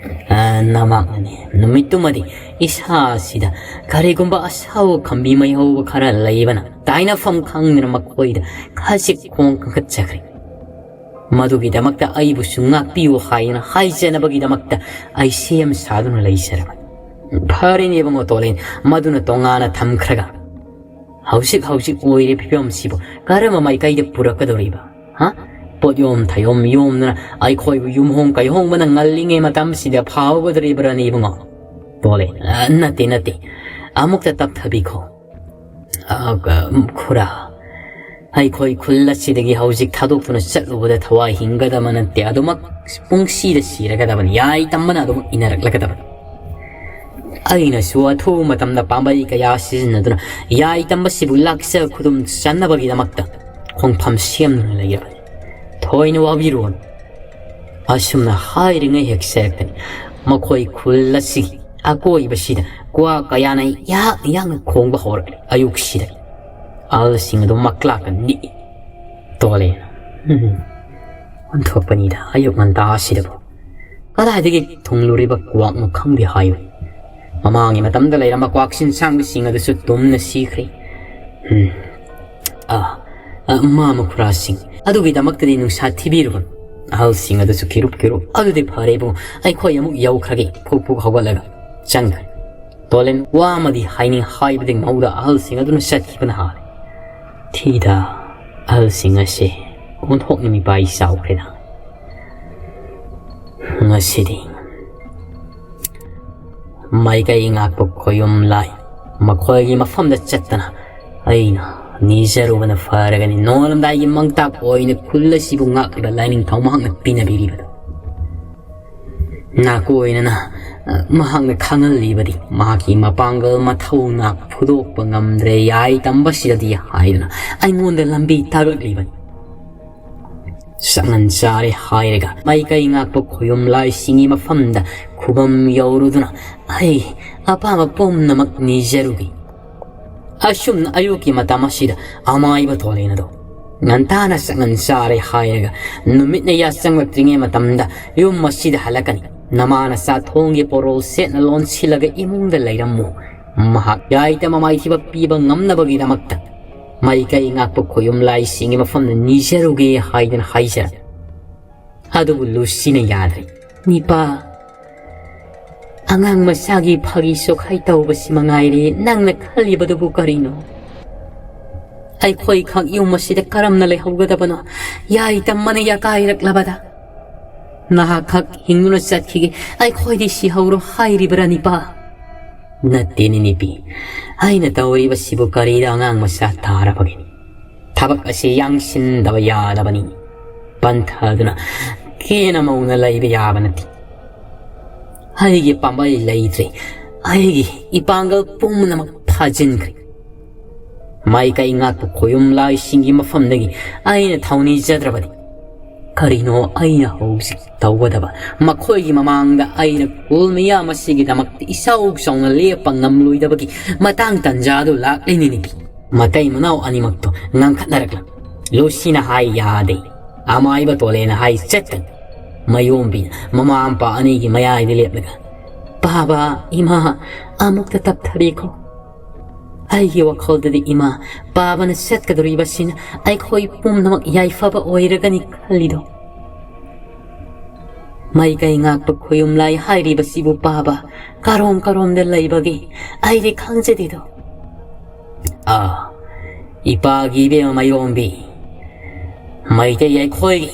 ꯑ, ꯅꯃꯥꯛꯅꯅꯤ꯫ ꯅꯨꯃꯤꯠꯇꯨꯃꯗꯤ ꯏꯁꯥꯁꯤꯗ ꯀꯔꯤꯒꯨꯝꯕ ꯑꯁꯥꯎ ꯈꯝꯕꯤ ꯃꯩꯍꯧꯕ ꯈꯔ ꯂꯩꯕꯅ ꯇꯥꯏꯅꯐꯝ ꯈꯪꯗꯅ ꯃꯈꯣꯏꯗ ꯈꯖꯤꯛ ꯈꯣꯡ ꯀꯟꯈꯠꯆꯈ꯭ꯔꯦ꯫ ꯃꯗꯨꯒꯤꯗꯃꯛꯇ ꯑꯩꯕꯨꯁꯨ ꯉꯥꯛꯄꯤꯌꯨ ꯍꯥꯏꯅ ꯍꯥꯏꯖꯅꯕꯒꯤꯗꯃꯛꯇ ꯑꯩ ꯁꯦꯝ ꯁꯥꯗꯨꯅ ꯂꯩꯖꯔꯕꯅꯤ꯫ ꯐꯔꯦꯅꯦ ꯏꯕꯨꯡꯉꯣ ꯇꯣꯂꯦꯟ, ꯃꯗꯨꯅ ꯇꯣꯉꯥꯟꯅ ꯊꯝꯈ꯭ꯔꯒ ꯍꯧꯖꯤꯛ ꯍꯧꯖꯤꯛ ꯑꯣꯏꯔꯤꯕ ꯐꯤꯕꯝꯁꯤꯕꯨ ꯀꯔꯝꯕ ꯃꯥꯏꯀꯩꯗ ꯄꯨꯔꯛꯀꯗꯧꯔꯤꯕ? ꯍꯥ? ꯄꯣꯠꯌꯣꯝ ꯊꯌꯣꯝ ꯌꯣꯝꯗꯨꯅ ꯑꯩꯈꯣꯏꯕꯨ ꯌꯨꯝꯍꯣꯡ ꯀꯩꯍꯣꯡꯕꯅ ꯉꯜꯂꯤꯉꯩ ꯃꯇꯝꯁꯤꯗ ꯐꯥꯎꯒꯗꯧꯔꯤꯕ꯭ꯔꯥꯅꯦ ꯏꯕꯨꯡꯉꯣ? ꯇꯣꯂꯦ, ꯑ, ꯅꯠꯇꯦ, ꯅꯠꯇꯦ꯫ ꯑꯃꯨꯛꯇ ꯇꯞꯊꯕꯤꯈꯣ꯫ ꯑ, ꯈꯨꯔꯥ, ꯑꯩꯈꯣꯏ ꯈꯨꯜ ꯑꯁꯤꯗꯒꯤ ꯍꯧꯖꯤꯛ ꯊꯥꯗꯣꯛꯇꯨꯅ ꯆꯠꯂꯨꯕꯗ ꯊꯋꯥꯏ ꯍꯤꯡꯒꯗꯕ ꯅꯠꯇꯦ, ꯑꯗꯨꯃꯛ ꯄꯨꯡꯁꯤꯗ ꯁꯤꯔꯒꯗꯕꯅꯤ, ꯌꯥꯏ ꯇꯝꯕꯅ ꯑꯗꯨꯃꯛ ꯏꯟꯅꯔꯛꯂꯒꯗꯕꯅꯤ꯫ ꯑꯩꯅꯁꯨ ꯑꯊꯨꯕ ꯃꯇꯝꯗ ꯄꯥꯝꯕꯩ ꯀꯌꯥ ꯁꯤꯖꯤꯟꯅꯗꯨꯅ ꯌꯥꯏ ꯇꯝꯕꯁꯤꯕꯨ ꯂꯥꯛꯆ ꯈꯨꯗꯨꯝ ꯆꯟꯅꯕꯒꯤꯗꯃꯛꯇ ꯈꯣꯡꯐꯝ ꯁꯦꯝꯗꯨꯅ ꯂꯩꯔꯕꯅꯤ꯫ ꯊꯣꯏꯅ ꯋꯥꯕꯤꯔꯨꯒꯅꯨ꯫ ꯑꯁꯨꯝꯅ ꯍꯥꯏꯔꯤꯉꯩ ꯍꯦꯛ ꯁꯦꯔꯛꯇꯅꯤ ꯃꯈꯣꯏ ꯈꯨꯜ ꯑꯁꯤꯒꯤ ꯑꯀꯣꯏꯕꯁꯤꯗ ꯀ꯭ꯋꯥꯛ ꯀꯌꯥꯅ ꯌꯥꯛ ꯌꯥꯛꯅ ꯈꯣꯡꯕ ꯍꯧꯔꯛꯂꯤ꯫ ꯑꯌꯨꯛꯁꯤꯗ ꯑꯍꯜꯁꯤꯡ ꯑꯗꯨ ꯃꯛꯂꯥꯛꯀ ꯅꯤꯛꯏ꯫ ꯇꯣꯂꯦ꯫ ꯎꯝ꯫ ꯑꯣꯟꯊꯣꯛꯄꯅꯤꯗ, ꯑꯌꯨꯛ ꯉꯟꯇꯥ ꯑꯁꯤꯗꯕꯨ ꯀꯗꯥꯏꯗꯒꯤ ꯊꯨꯡꯂꯨꯔꯤꯕ ꯀ꯭ꯋꯥꯛꯅꯣ ꯈꯪꯗꯦ ꯍꯥꯏꯕ꯫ ꯃꯃꯥꯡꯒꯤ ꯃꯇꯝꯗ ꯂꯩꯔꯝꯕ ꯀ꯭ꯋꯥꯛ ꯁꯤꯟꯁꯥꯡꯕꯁꯤꯡ ꯑꯗꯨꯁꯨ ꯇꯨꯝꯅ ꯁꯤꯈ꯭ꯔꯦ꯫ ꯎꯝ꯫ ꯑ, ꯑ, ꯃꯥ ꯃꯈꯨꯔꯥꯁꯤꯡ ꯑꯗꯨꯒꯤꯗꯃꯛꯇꯗꯤ ꯅꯨꯡꯁꯥ ꯊꯤꯕꯤꯔꯨꯒꯅꯨ꯫ ꯑꯍꯜꯁꯤꯡ ꯑꯗꯨꯁꯨ ꯀꯤꯔꯨꯞ ꯀꯤꯔꯨꯞ꯫ ꯑꯗꯨꯗꯤ ꯐꯔꯦ ꯏꯕꯨꯡ, ꯑꯩꯈꯣꯏ ꯑꯃꯨꯛ ꯌꯧꯈ꯭ꯔꯒꯦ꯫ ꯐꯨꯛ ꯐꯨꯛ ꯍꯧꯒꯠꯂꯒ ꯆꯪꯈ꯭ꯔꯦ꯫ ꯇꯣꯂꯦꯟ ꯋꯥ ꯑꯃꯗꯤ ꯍꯥꯏꯅꯤꯡ ꯍꯥꯏꯕꯗꯤ ꯃꯧꯗ ꯑꯍꯜꯁꯤꯡ ꯑꯗꯨꯅ ꯆꯠꯈꯤꯕꯅ ꯍꯥꯜꯂꯦ꯫ ꯊꯤꯗ, ꯑꯍꯜꯁꯤꯡ ꯑꯁꯦ ꯑꯣꯟꯊꯣꯛꯅ ꯃꯤꯄꯥꯏ ꯆꯥꯎꯈ꯭ꯔꯦꯗ꯫ ꯉꯁꯤꯗꯤ ꯃꯥꯏꯀꯩ ꯉꯥꯛꯄ ꯈꯣꯌꯨꯝ ꯂꯥꯏ ꯃꯈꯣꯏꯒꯤ ꯃꯐꯝꯗ ꯆꯠꯇꯅ ꯑꯩꯅ ꯅꯤꯖꯔꯨꯕꯅ ꯐꯔꯒꯅꯤ꯫ ꯅꯣꯡꯉꯥꯜꯂꯝꯗꯥꯏꯒꯤ ꯃꯪꯇꯥꯛ ꯑꯣꯏꯅ ꯈꯨꯜ ꯑꯁꯤꯕꯨ ꯉꯥꯛꯂꯤꯕ ꯂꯥꯏꯅꯤꯡꯊꯧ ꯃꯍꯥꯛꯅ ꯄꯤꯅꯕꯤꯔꯤꯕꯗꯨ꯫ ꯅꯥꯀꯣꯏꯅꯅ, ꯑ, ꯃꯍꯥꯛꯅ ꯈꯪꯍꯜꯂꯤꯕꯗꯤ ꯃꯍꯥꯛꯀꯤ ꯃꯄꯥꯡꯒꯜ ꯃꯊꯧꯅꯥ ꯐꯨꯗꯣꯛꯄ ꯉꯝꯗ꯭ꯔꯦ ꯌꯥꯏ ꯇꯝꯕꯁꯤꯗꯗꯤ ꯍꯥꯏꯗꯨꯅ ꯑꯩꯉꯣꯟꯗ ꯂꯝꯕꯤ ꯇꯥꯛꯂꯛꯂꯤꯕꯅꯤ꯫ ꯆꯥꯛꯉꯟ ꯆꯥꯔꯦ ꯍꯥꯏꯔꯒ ꯃꯥꯏꯀꯩ ꯉꯥꯛꯄ ꯈꯣꯌꯨꯝ ꯂꯥꯏꯁꯤꯡꯒꯤ ꯃꯐꯝꯗ ꯈꯨꯕꯝ ꯌꯧꯔꯨꯗꯨꯅ ꯑꯩ ꯑꯄꯥꯝꯕ ꯄꯨꯝꯅꯃꯛ ꯅꯤꯖꯔꯨꯒꯦ꯫ ꯑꯁꯨꯝꯅ ꯑꯌꯨꯛꯀꯤ ꯃꯇꯝ ꯑꯁꯤꯗ ꯑꯃꯥꯏꯕ ꯇꯣꯂꯦꯟ ꯑꯗꯣ ꯉꯟꯇꯥꯅ ꯆꯉꯟ ꯆꯥꯔꯦ ꯍꯥꯏꯔꯒ ꯅꯨꯃꯤꯠꯅ ꯌꯥꯆꯪꯂꯛꯇ꯭ꯔꯤꯉꯩ ꯃꯇꯝꯗ ꯌꯨꯝ ꯑꯁꯤꯗ ꯍꯜꯂꯛꯀꯅꯤ꯫ ꯅꯃꯥꯅ ꯆꯥꯊꯣꯡꯒꯤ ꯄꯣꯔꯣꯜ ꯁꯦꯠꯅ ꯂꯣꯟꯁꯤꯜꯂꯒ ꯏꯃꯨꯡꯗ ꯂꯩꯔꯝꯃꯨ꯫ ꯃꯍꯥꯛ ꯌꯥꯏꯇ ꯃꯃꯥꯏꯊꯤꯕ ꯄꯤꯕ ꯉꯝꯅꯕꯒꯤꯗꯃꯛꯇ ꯃꯥꯏꯀꯩ ꯉꯥꯛꯄ ꯈꯣꯌꯨꯝ ꯂꯥꯏꯁꯤꯡꯒꯤ ꯃꯐꯝꯗ ꯅꯤꯖꯔꯨꯒꯦ ꯍꯥꯏꯗꯅ ꯍꯥꯏꯖꯔ꯫ ꯑꯗꯨꯕꯨ ꯂꯨꯁꯤꯅ ꯌꯥꯗ꯭ꯔꯦ꯫ "ꯅꯤꯄꯥ, ꯑꯉꯥꯡ ꯃꯆꯥꯒꯤ ꯐꯥꯒꯤ ꯆꯣꯈꯥꯏ ꯇꯧꯕꯁꯤ ꯃꯉꯥꯏꯔꯦ, ꯅꯪꯅ ꯈꯜꯂꯤꯕꯗꯨꯕꯨ ꯀꯔꯤꯅꯣ? ꯑꯩꯈꯣꯏ ꯈꯛ ꯌꯨꯝ ꯑꯁꯤꯗ ꯀꯔꯝꯅ ꯂꯩꯍꯧꯒꯗꯕꯅꯣ? ꯌꯥꯏꯇꯝ ꯃꯅ ꯌꯥꯀꯥꯏꯔꯛꯂꯕꯗ ꯅꯍꯥꯛ ꯈꯛ ꯍꯤꯡꯗꯨꯅ ꯆꯠꯈꯤꯒꯦ, ꯑꯩꯈꯣꯏꯗꯤ ꯁꯤꯍꯧꯔꯣ ꯍꯥꯏꯔꯤꯕ꯭ꯔꯥ ꯅꯤꯄꯥ?" "ꯅꯠꯇꯦꯅꯦ ꯅꯤꯄꯤ, ꯑꯩꯅ ꯇꯧꯔꯤꯕꯁꯤꯕꯨ ꯀꯔꯤꯗ ꯑꯉꯥꯡ ꯃꯆꯥ ꯇꯥꯔꯕꯒꯦ? ꯊꯕꯛ ꯑꯁꯤ ꯌꯥꯡꯁꯤꯟꯗꯕ ꯌꯥꯗꯕꯅꯤ꯫ ꯄꯟꯊꯗꯨꯅ ꯀꯦꯅ ꯃꯧꯅ ꯂꯩꯕ ꯌꯥꯕ ꯅꯠꯇꯦ꯫ ꯑꯩꯒꯤ ꯄꯥꯝꯕꯩ ꯂꯩꯇ꯭ꯔꯦ꯫ ꯑꯩꯒꯤ ꯏꯄꯥꯡꯒꯜ ꯄꯨꯝꯅꯃꯛ ꯐꯥꯖꯤꯟꯈ꯭ꯔꯦ꯫ ꯃꯥꯏꯀꯩ ꯉꯥꯛꯄ ꯈꯣꯌꯨꯝ ꯂꯥꯏꯁꯤꯡꯒꯤ ꯃꯐꯝꯗꯒꯤ ꯑꯩꯅ ꯊꯧꯅꯤꯖꯗ꯭ꯔꯕꯗꯤ ꯀꯔꯤꯅꯣ ꯑꯩꯅ ꯍꯧꯖꯤꯛ ꯇꯧꯒꯗꯕ? ꯃꯈꯣꯏꯒꯤ ꯃꯃꯥꯡꯗ ꯑꯩꯅ ꯈꯨꯜ ꯃꯤꯌꯥꯝ ꯑꯁꯤꯒꯤꯗꯃꯛꯇ ꯏꯆꯥꯎ ꯆꯥꯎꯅ ꯂꯦꯞꯄ ꯉꯝꯂꯣꯏꯗꯕꯒꯤ ꯃꯇꯥꯡ ꯇꯟꯖꯥ ꯑꯗꯨ ꯂꯥꯛꯂꯤꯅꯤꯅꯦ꯫ ꯃꯇꯩ ꯃꯅꯥꯎ ꯑꯅꯤꯃꯛꯇꯣ ꯉꯥꯡꯈꯠꯅꯔꯛꯂ꯫ ꯂꯨꯁꯤꯅ ꯍꯥꯏ, "ꯌꯥꯗꯦ꯫ ꯑꯃꯥꯏꯕ ꯇꯣꯂꯦꯅ ꯍꯥꯏ ꯆꯠꯀꯅꯤ꯫" ꯃꯌꯣꯝꯕꯤꯅ ꯃꯃꯥ ꯃꯄꯥ ꯑꯅꯤꯒꯤ ꯃꯌꯥꯏꯗ ꯂꯦꯞꯂꯒ, "ꯄꯥꯕ, ꯏꯃꯥ, ꯑꯃꯨꯛꯇ ꯇꯞꯊꯕꯤꯈꯣ꯫ ꯑꯩꯒꯤ ꯋꯥꯈꯜꯗꯗꯤ ꯏꯃꯥ, ꯄꯥꯕꯅ ꯆꯠꯀꯗꯧꯔꯤꯕꯁꯤꯅ ꯑꯩꯈꯣꯏ ꯄꯨꯝꯅꯃꯛ ꯌꯥꯏꯐꯕ ꯑꯣꯏꯔꯒꯅꯤ ꯈꯜꯂꯤꯗꯣ꯫ ꯃꯥꯏꯀꯩ ꯉꯥꯛꯄ ꯈꯣꯌꯨꯝ ꯂꯥꯏ ꯍꯥꯏꯔꯤꯕꯁꯤꯕꯨ ꯄꯥꯕ ꯀꯔꯣꯝ ꯀꯔꯣꯝꯗ ꯂꯩꯕꯒꯦ ꯑꯩꯗꯤ ꯈꯪꯖꯗꯦꯗꯣ꯫" "ꯑꯥ, ꯏꯄꯥꯒꯤ ꯏꯕꯦꯝꯃ ꯃꯌꯣꯝꯕꯤ, ꯃꯩꯇꯩ ꯑꯩꯈꯣꯏꯒꯤ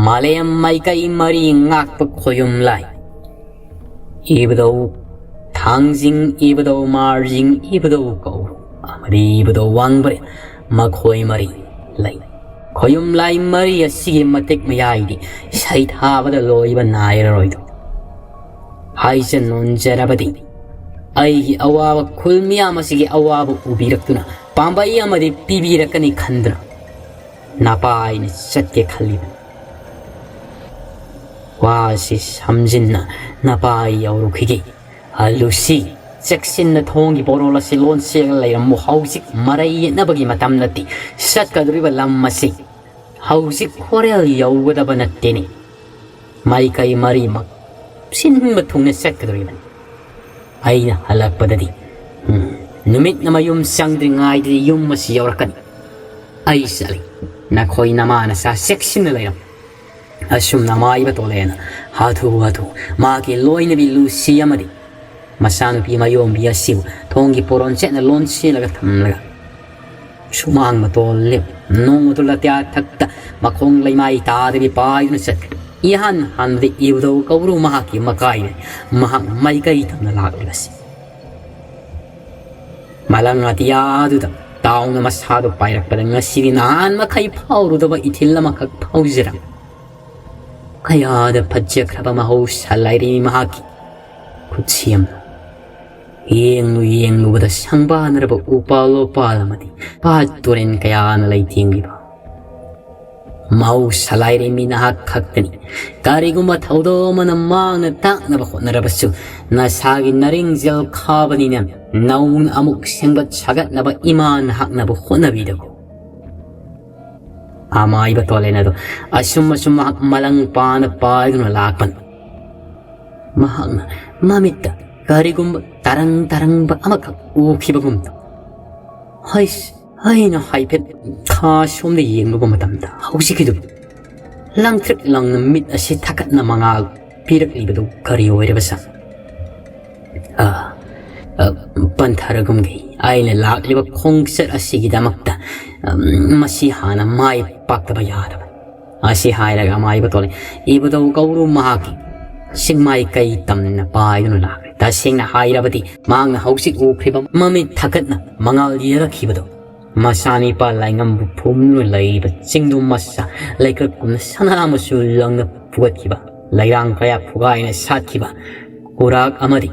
ꯃꯥꯂꯦꯝ ꯃꯥꯏꯀꯩ ꯃꯔꯤ ꯉꯥꯛꯄ ꯈꯣꯌꯨꯝ ꯂꯥꯏ꯫ ꯏꯕꯨꯙꯧ ꯊꯥꯡꯖꯤꯡ, ꯏꯕꯨꯙꯧ ꯃꯥꯔꯖꯤꯡ, ꯏꯕꯨꯙꯧ ꯀꯧꯔꯨ ꯑꯃꯗꯤ ꯏꯕꯨꯙꯧ ꯋꯥꯡꯕ꯭ꯔꯦ, ꯃꯈꯣꯏ ꯃꯔꯤ ꯂꯩ꯫ ꯈꯣꯌꯨꯝ ꯂꯥꯏ ꯃꯔꯤ ꯑꯁꯤꯒꯤ ꯃꯇꯤꯛ ꯃꯌꯥꯏꯗꯤ ꯁꯩꯊꯥꯕꯗ ꯂꯣꯏꯕ ꯅꯥꯏꯔꯔꯣꯏꯗꯣ꯫ ꯍꯥꯏꯖ ꯅꯣꯟꯖꯔꯕꯗꯤ ꯑꯩꯒꯤ ꯑꯋꯥꯕ ꯈꯨꯜ ꯃꯤꯌꯥꯝ ꯑꯁꯤꯒꯤ ꯑꯋꯥꯕ ꯎꯕꯤꯔꯛꯇꯨꯅ ꯄꯥꯝꯕꯩ ꯑꯃꯗꯤ ꯄꯤꯕꯤꯔꯛꯀꯅꯤ ꯈꯟꯗꯨꯅ ꯅꯄꯥ ꯑꯩꯅ ꯆꯠꯀꯦ ꯈꯜꯂꯤꯕꯅꯤ꯫" ꯋꯥꯁꯤ ꯁꯝꯖꯤꯟꯅ ꯅꯄꯥ ꯑꯩ ꯌꯧꯔꯨꯈꯤꯒꯦ꯫ ꯑ, ꯂꯨꯁꯤ, ꯆꯦꯛꯁꯤꯟꯅ ꯊꯣꯡꯒꯤ ꯄꯣꯔꯣꯜ ꯑꯁꯤ ꯂꯣꯟꯁꯦꯜꯂ ꯂꯩꯔꯝꯃꯨ꯫ ꯍꯧꯖꯤꯛ ꯃꯔꯩ ꯌꯦꯠꯅꯕꯒꯤ ꯃꯇꯝ ꯅꯠꯇꯦ꯫ ꯆꯠꯀꯗꯧꯔꯤꯕ ꯂꯝ ꯑꯁꯤ ꯍꯧꯖꯤꯛ ꯍꯣꯔꯦꯜ ꯌꯧꯒꯗꯕ ꯅꯠꯇꯦꯅꯦ꯫ ꯃꯥꯏꯀꯩ ꯃꯔꯤꯃꯛ ꯁꯤꯟꯕ ꯊꯨꯡꯅ ꯆꯠꯀꯗꯧꯔꯤꯕꯅꯤ꯫ ꯑꯩꯅ ꯍꯜꯂꯛꯄꯗꯗꯤ, ꯎꯝ, ꯅꯨꯃꯤꯠꯅ ꯃꯌꯨꯝ ꯆꯪꯗ꯭ꯔꯤꯉꯩꯗꯗꯤ ꯌꯨꯝ ꯑꯁꯤ ꯌꯧꯔꯛꯀꯅꯤ꯫ ꯑꯩ ꯆꯠꯂꯤ꯫ ꯅꯈꯣꯏ ꯅꯃꯥ ꯅꯆꯥ ꯆꯦꯛꯁꯤꯟꯅ ꯂꯩꯔꯝꯃꯨ꯫ ꯑꯁꯨꯝꯅ ꯃꯥꯏꯕ ꯇꯣꯂꯦꯅ ꯍꯥꯊꯨ ꯍꯥꯊꯨ ꯃꯍꯥꯛꯀꯤ ꯂꯣꯏꯅꯕꯤ ꯂꯨꯁꯤ ꯑꯃꯗꯤ ꯃꯆꯥꯅꯨꯄꯤ ꯃꯌꯣꯝꯕꯤ ꯑꯁꯤꯕꯨ ꯊꯣꯡꯒꯤ ꯄꯣꯔꯣꯟ ꯆꯦꯠꯅ ꯂꯣꯟꯁꯤꯜꯂꯒ ꯊꯝꯂꯒ, ꯁꯨꯃꯥꯡ ꯃꯇꯣꯜ ꯂꯦꯞ ꯅꯣꯡ ꯑꯗꯨ ꯂꯥꯇꯤꯌꯥ ꯊꯛꯇ ꯃꯈꯣꯡ ꯂꯩꯃꯥꯏ ꯇꯥꯗꯕꯤ ꯄꯥꯏꯗꯨꯅ ꯆꯠꯈ꯭ꯔꯦ꯫ ꯏꯍꯥꯟ ꯍꯥꯟꯕꯗ ꯏꯕꯨꯙꯧ ꯀꯧꯕ꯭ꯔꯨ ꯃꯍꯥꯛꯀꯤ ꯃꯀꯥꯏꯅꯦ꯫ ꯃꯍꯥꯛꯅ ꯃꯥꯏꯀꯩ ꯇꯝꯅ ꯂꯥꯛꯂꯤꯕꯁꯤ꯫ ꯃꯂꯪ ꯑꯇꯤꯌꯥꯗꯨꯗ ꯇꯥꯎꯅ ꯃꯁꯥꯗꯨ ꯄꯥꯏꯔꯛꯄꯗ ꯉꯁꯤꯗꯤ ꯅꯍꯥꯟ ꯃꯈꯩ ꯐꯥꯎꯔꯨꯗꯕ ꯏꯊꯤꯜ ꯑꯃꯈꯛ ꯐꯥꯎꯖꯔꯝꯃꯤ꯫ ꯀꯌꯥꯗ ꯐꯖꯈ꯭ꯔꯕ ꯃꯍꯧꯁꯥ ꯂꯥꯏꯔꯦꯝꯕꯤ ꯃꯍꯥꯛꯀꯤ ꯈꯨꯠꯁꯦꯝꯅꯣ꯫ ꯌꯦꯡꯂꯨ ꯌꯦꯡꯂꯨꯕꯗ ꯁꯪꯕꯥꯅꯔꯕ ꯎꯄꯥꯜ ꯋꯥꯄꯥꯜ ꯑꯃꯗꯤ ꯄꯥꯠ ꯇꯨꯔꯦꯟ ꯀꯌꯥꯅ ꯂꯩꯇꯦꯡꯂꯤꯕ꯫ ꯃꯍꯧꯁꯥ ꯂꯥꯏꯔꯦꯝꯕꯤ ꯅꯍꯥꯛ ꯈꯛꯇꯅꯤ꯫ ꯀꯔꯤꯒꯨꯝꯕ ꯊꯧꯗꯣꯛ ꯑꯃꯅ ꯃꯥꯡꯅ ꯇꯥꯛꯅꯕ ꯍꯣꯠꯅꯔꯕꯁꯨ, ꯅꯁꯥꯒꯤ ꯅꯔꯤꯡꯖꯦꯜ ꯈꯥꯕꯅꯤꯅ ꯅꯧꯅ ꯑꯃꯨꯛ ꯁꯦꯝꯒꯠ ꯁꯥꯒꯠꯅꯕ ꯏꯃꯥ ꯅꯍꯥꯛꯅꯕꯨ ꯍꯣꯠꯅꯕꯤꯔꯒꯣ꯫ ꯑꯃꯥꯏꯕ ꯇꯣꯂꯦꯟ ꯑꯗꯨ ꯑꯁꯨꯝ ꯑꯁꯨꯝ ꯃꯍꯥꯛ ꯃꯂꯪ ꯄꯥꯅ ꯄꯥꯏꯗꯨꯅ ꯂꯥꯛꯄꯅꯤ꯫ ꯃꯍꯥꯛꯅ ꯃꯃꯤꯠꯇ ꯀꯔꯤꯒꯨꯝꯕ ꯇꯔꯪ ꯇꯔꯪꯕ ꯑꯃꯈꯛ ꯎꯈꯤꯕꯒꯨꯝ ꯇꯧ꯫ ꯍꯩꯁ, ꯑꯩꯅ ꯍꯥꯏꯐꯦꯠ ꯈꯥ ꯁꯣꯝꯗ ꯌꯦꯡꯂꯨꯕ ꯃꯇꯝꯗ ꯍꯧꯖꯤꯛꯀꯤꯗꯨ ꯂꯪꯇ꯭ꯔꯤꯛ ꯂꯪꯅ ꯃꯤꯠ ꯑꯁꯤ ꯊꯛꯀꯠꯅ ꯃꯉꯥꯜ ꯄꯤꯔꯛꯂꯤꯕꯗꯨ ꯀꯔꯤ ꯑꯣꯏꯔꯕ ꯁꯥ? ꯑ, ꯑ, ꯄꯟꯊꯔꯒꯨꯝꯒꯦ꯫ ꯑꯩꯅ ꯂꯥꯛꯂꯤꯕ ꯈꯣꯡꯆꯠ ꯑꯁꯤꯒꯤꯗꯃꯛꯇ, ꯎꯝ, ꯃꯁꯤ ꯍꯥꯟꯅ ꯃꯥꯏ ꯄꯥꯛꯇꯕ ꯌꯥꯗꯕꯅꯤ꯫ ꯑꯁꯤ ꯍꯥꯏꯔꯒ ꯑꯃꯥꯏꯕ ꯇꯣꯂꯦ ꯏꯕꯨꯙꯧ ꯀꯧꯔꯨ ꯃꯍꯥꯛꯀꯤ ꯆꯤꯡꯃꯥꯏ ꯀꯩ ꯇꯝꯅ ꯄꯥꯏꯗꯨꯅ ꯂꯥꯛꯂꯦ꯫ ꯇꯁꯦꯡꯅ ꯍꯥꯏꯔꯕꯗꯤ ꯃꯍꯥꯛꯅ ꯍꯧꯖꯤꯛ ꯎꯈ꯭ꯔꯤꯕ ꯃꯃꯤꯠ ꯊꯛꯀꯠꯅ ꯃꯉꯥꯜ ꯌꯦꯔꯛꯈꯤꯕꯗꯣ ꯃꯆꯥꯅꯤꯄꯥ ꯂꯥꯏꯉꯝꯕꯨ ꯐꯨꯝꯗꯨꯅ ꯂꯩꯔꯤꯕ ꯆꯤꯡꯗꯨꯝ ꯃꯆꯥ ꯂꯩꯀ꯭ꯔꯛꯀꯨꯝꯅ ꯁꯅꯥ ꯃꯆꯨ ꯂꯪꯅ ꯐꯨꯒꯠꯈꯤꯕ, ꯂꯩꯔꯥꯡ ꯀꯌꯥ ꯐꯨꯒꯥꯏꯅ ꯁꯥꯠꯈꯤꯕ ꯈꯨꯔꯥꯛ ꯑꯃꯗꯤ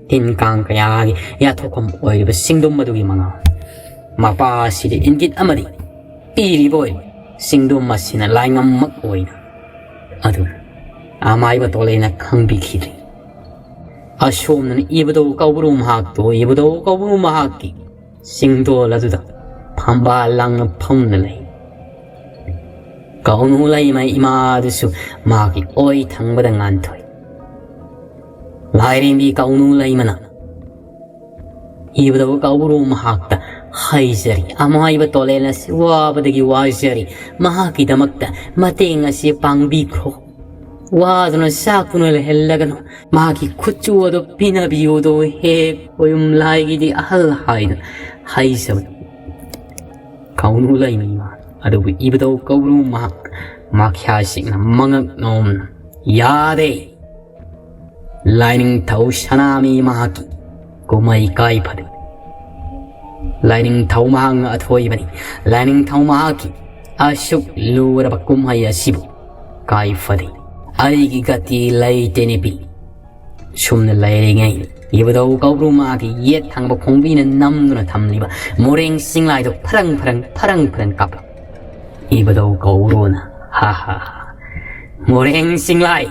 ꯇꯤꯟ ꯀꯥꯡ ꯀꯌꯥꯒꯤ ꯌꯥꯊꯣꯛꯐꯝ ꯑꯣꯏꯔꯤꯕ ꯆꯤꯡꯗꯨꯝ ꯑꯗꯨꯒꯤ ꯃꯉꯥꯜ꯫ ꯃꯄꯥ ꯑꯁꯤꯗ ꯏꯪꯒꯤꯠ ꯑꯃꯗꯤ ꯄꯤꯔꯤꯕ ꯑꯣꯏ꯫ ꯆꯤꯡꯗꯨꯝ ꯑꯁꯤꯅ ꯂꯥꯏꯉꯝꯃꯛ ꯑꯣꯏꯅ ꯑꯗꯨ ꯑꯃꯥꯏꯕ ꯇꯣꯂꯦꯅ ꯈꯪꯕꯤꯈꯤꯗ꯭ꯔꯤ꯫ ꯑꯁꯣꯝꯗꯅ ꯏꯕꯨꯙꯧ ꯀꯧꯕ꯭ꯔꯨ ꯃꯍꯥꯛꯇꯣ, ꯏꯕꯨꯙꯧ ꯀꯧꯕ꯭ꯔꯨ ꯃꯍꯥꯛꯀꯤ ꯆꯤꯡꯗꯣꯜ ꯑꯗꯨꯗ ꯐꯝꯕꯥꯜ ꯂꯥꯡꯅ ꯐꯝꯅ ꯂꯩ꯫ ꯀꯧꯅꯨ ꯂꯩꯃ ꯏꯃꯥꯗꯨꯁꯨ ꯃꯍꯥꯛꯀꯤ ꯑꯣꯏ ꯊꯪꯕꯗ ꯉꯥꯟꯊꯣꯏ꯫ ꯂꯥꯏꯔꯦꯝꯕꯤ ꯀꯧꯅꯨ ꯂꯩꯃꯅ ꯏꯕꯨꯙꯧ ꯀꯧꯕ꯭ꯔꯨ ꯃꯍꯥꯛꯇ ꯍꯥꯏꯖꯔꯤ, ꯑꯃꯥꯏꯕ ꯇꯣꯂꯦꯟ ꯑꯁꯤ ꯋꯥꯕꯗꯒꯤ ꯋꯥꯖꯔꯤ, ꯃꯍꯥꯛꯀꯤꯗꯃꯛꯇ ꯃꯇꯦꯡ ꯑꯁꯤ ꯄꯥꯡꯕꯤꯈ꯭ꯔꯣ꯫ ꯋꯥꯗꯨꯅ ꯆꯥꯛꯇꯨꯅ ꯂꯩꯍꯜꯂꯒꯅꯨ, ꯃꯍꯥꯛꯀꯤ ꯈꯨꯠꯆꯨ ꯑꯗꯨ ꯄꯤꯅꯕꯤꯌꯨꯗꯣ ꯍꯦꯛ ꯈꯣꯌꯨꯝ ꯂꯥꯏꯒꯤꯗꯤ ꯑꯍꯜ ꯍꯥꯏꯗꯨꯅ ꯍꯥꯏꯖꯕꯅꯤ꯫ ꯀꯧꯅꯨ ꯂꯩꯃ ꯏꯃꯥ ꯑꯗꯨꯕꯨ ꯏꯕꯨꯙꯧ ꯀꯧꯕ꯭ꯔꯨ ꯃꯍꯥꯛ ꯃꯥꯈ꯭ꯌꯥꯁꯤꯡꯅ ꯃꯉꯛ ꯅꯣꯝꯅ, "ꯌꯥꯗꯦ! ꯂꯥꯏꯅꯤꯡꯊꯧ ꯁꯅꯥꯃꯤ ꯃꯍꯥꯛꯀꯤ ꯀꯨꯝꯍꯩ ꯀꯥꯏꯐꯗꯦ꯫ ꯂꯥꯏꯅꯤꯡꯊꯧ ꯃꯍꯥꯛꯅ ꯑꯊꯣꯏꯕꯅꯤ꯫ ꯂꯥꯏꯅꯤꯡꯊꯧ ꯃꯍꯥꯛꯀꯤ ꯑꯁꯨꯛ ꯂꯨꯔꯕ ꯀꯨꯝꯍꯩ ꯑꯁꯤꯕꯨ ꯀꯥꯏꯐꯗꯦ꯫ ꯑꯩꯒꯤ ꯒꯇꯤ ꯂꯩꯇꯦ ꯅꯨꯄꯤ꯫" ꯁꯨꯝꯅ ꯂꯩꯔꯤꯉꯩ ꯏꯕꯨꯙꯧ ꯀꯧꯕ꯭ꯔꯨ ꯃꯍꯥꯛꯀꯤ ꯌꯦꯠ ꯊꯪꯕ ꯈꯣꯡꯕꯤꯅ ꯅꯝꯗꯨꯅ ꯊꯝꯂꯤꯕ ꯃꯣꯔꯦꯡ ꯆꯤꯡꯂꯥꯏꯗꯨ ꯐꯔꯪ ꯐꯔꯪ ꯐꯔꯪ ꯐꯔꯪ ꯀꯥꯞꯄ꯫ ꯏꯕꯨꯙꯧ ꯀꯧꯕ꯭ꯔꯨꯅ, "ꯍꯥ ꯍꯥ ꯍꯥ, ꯃꯣꯔꯦꯡ ꯆꯤꯡꯂꯥꯏ,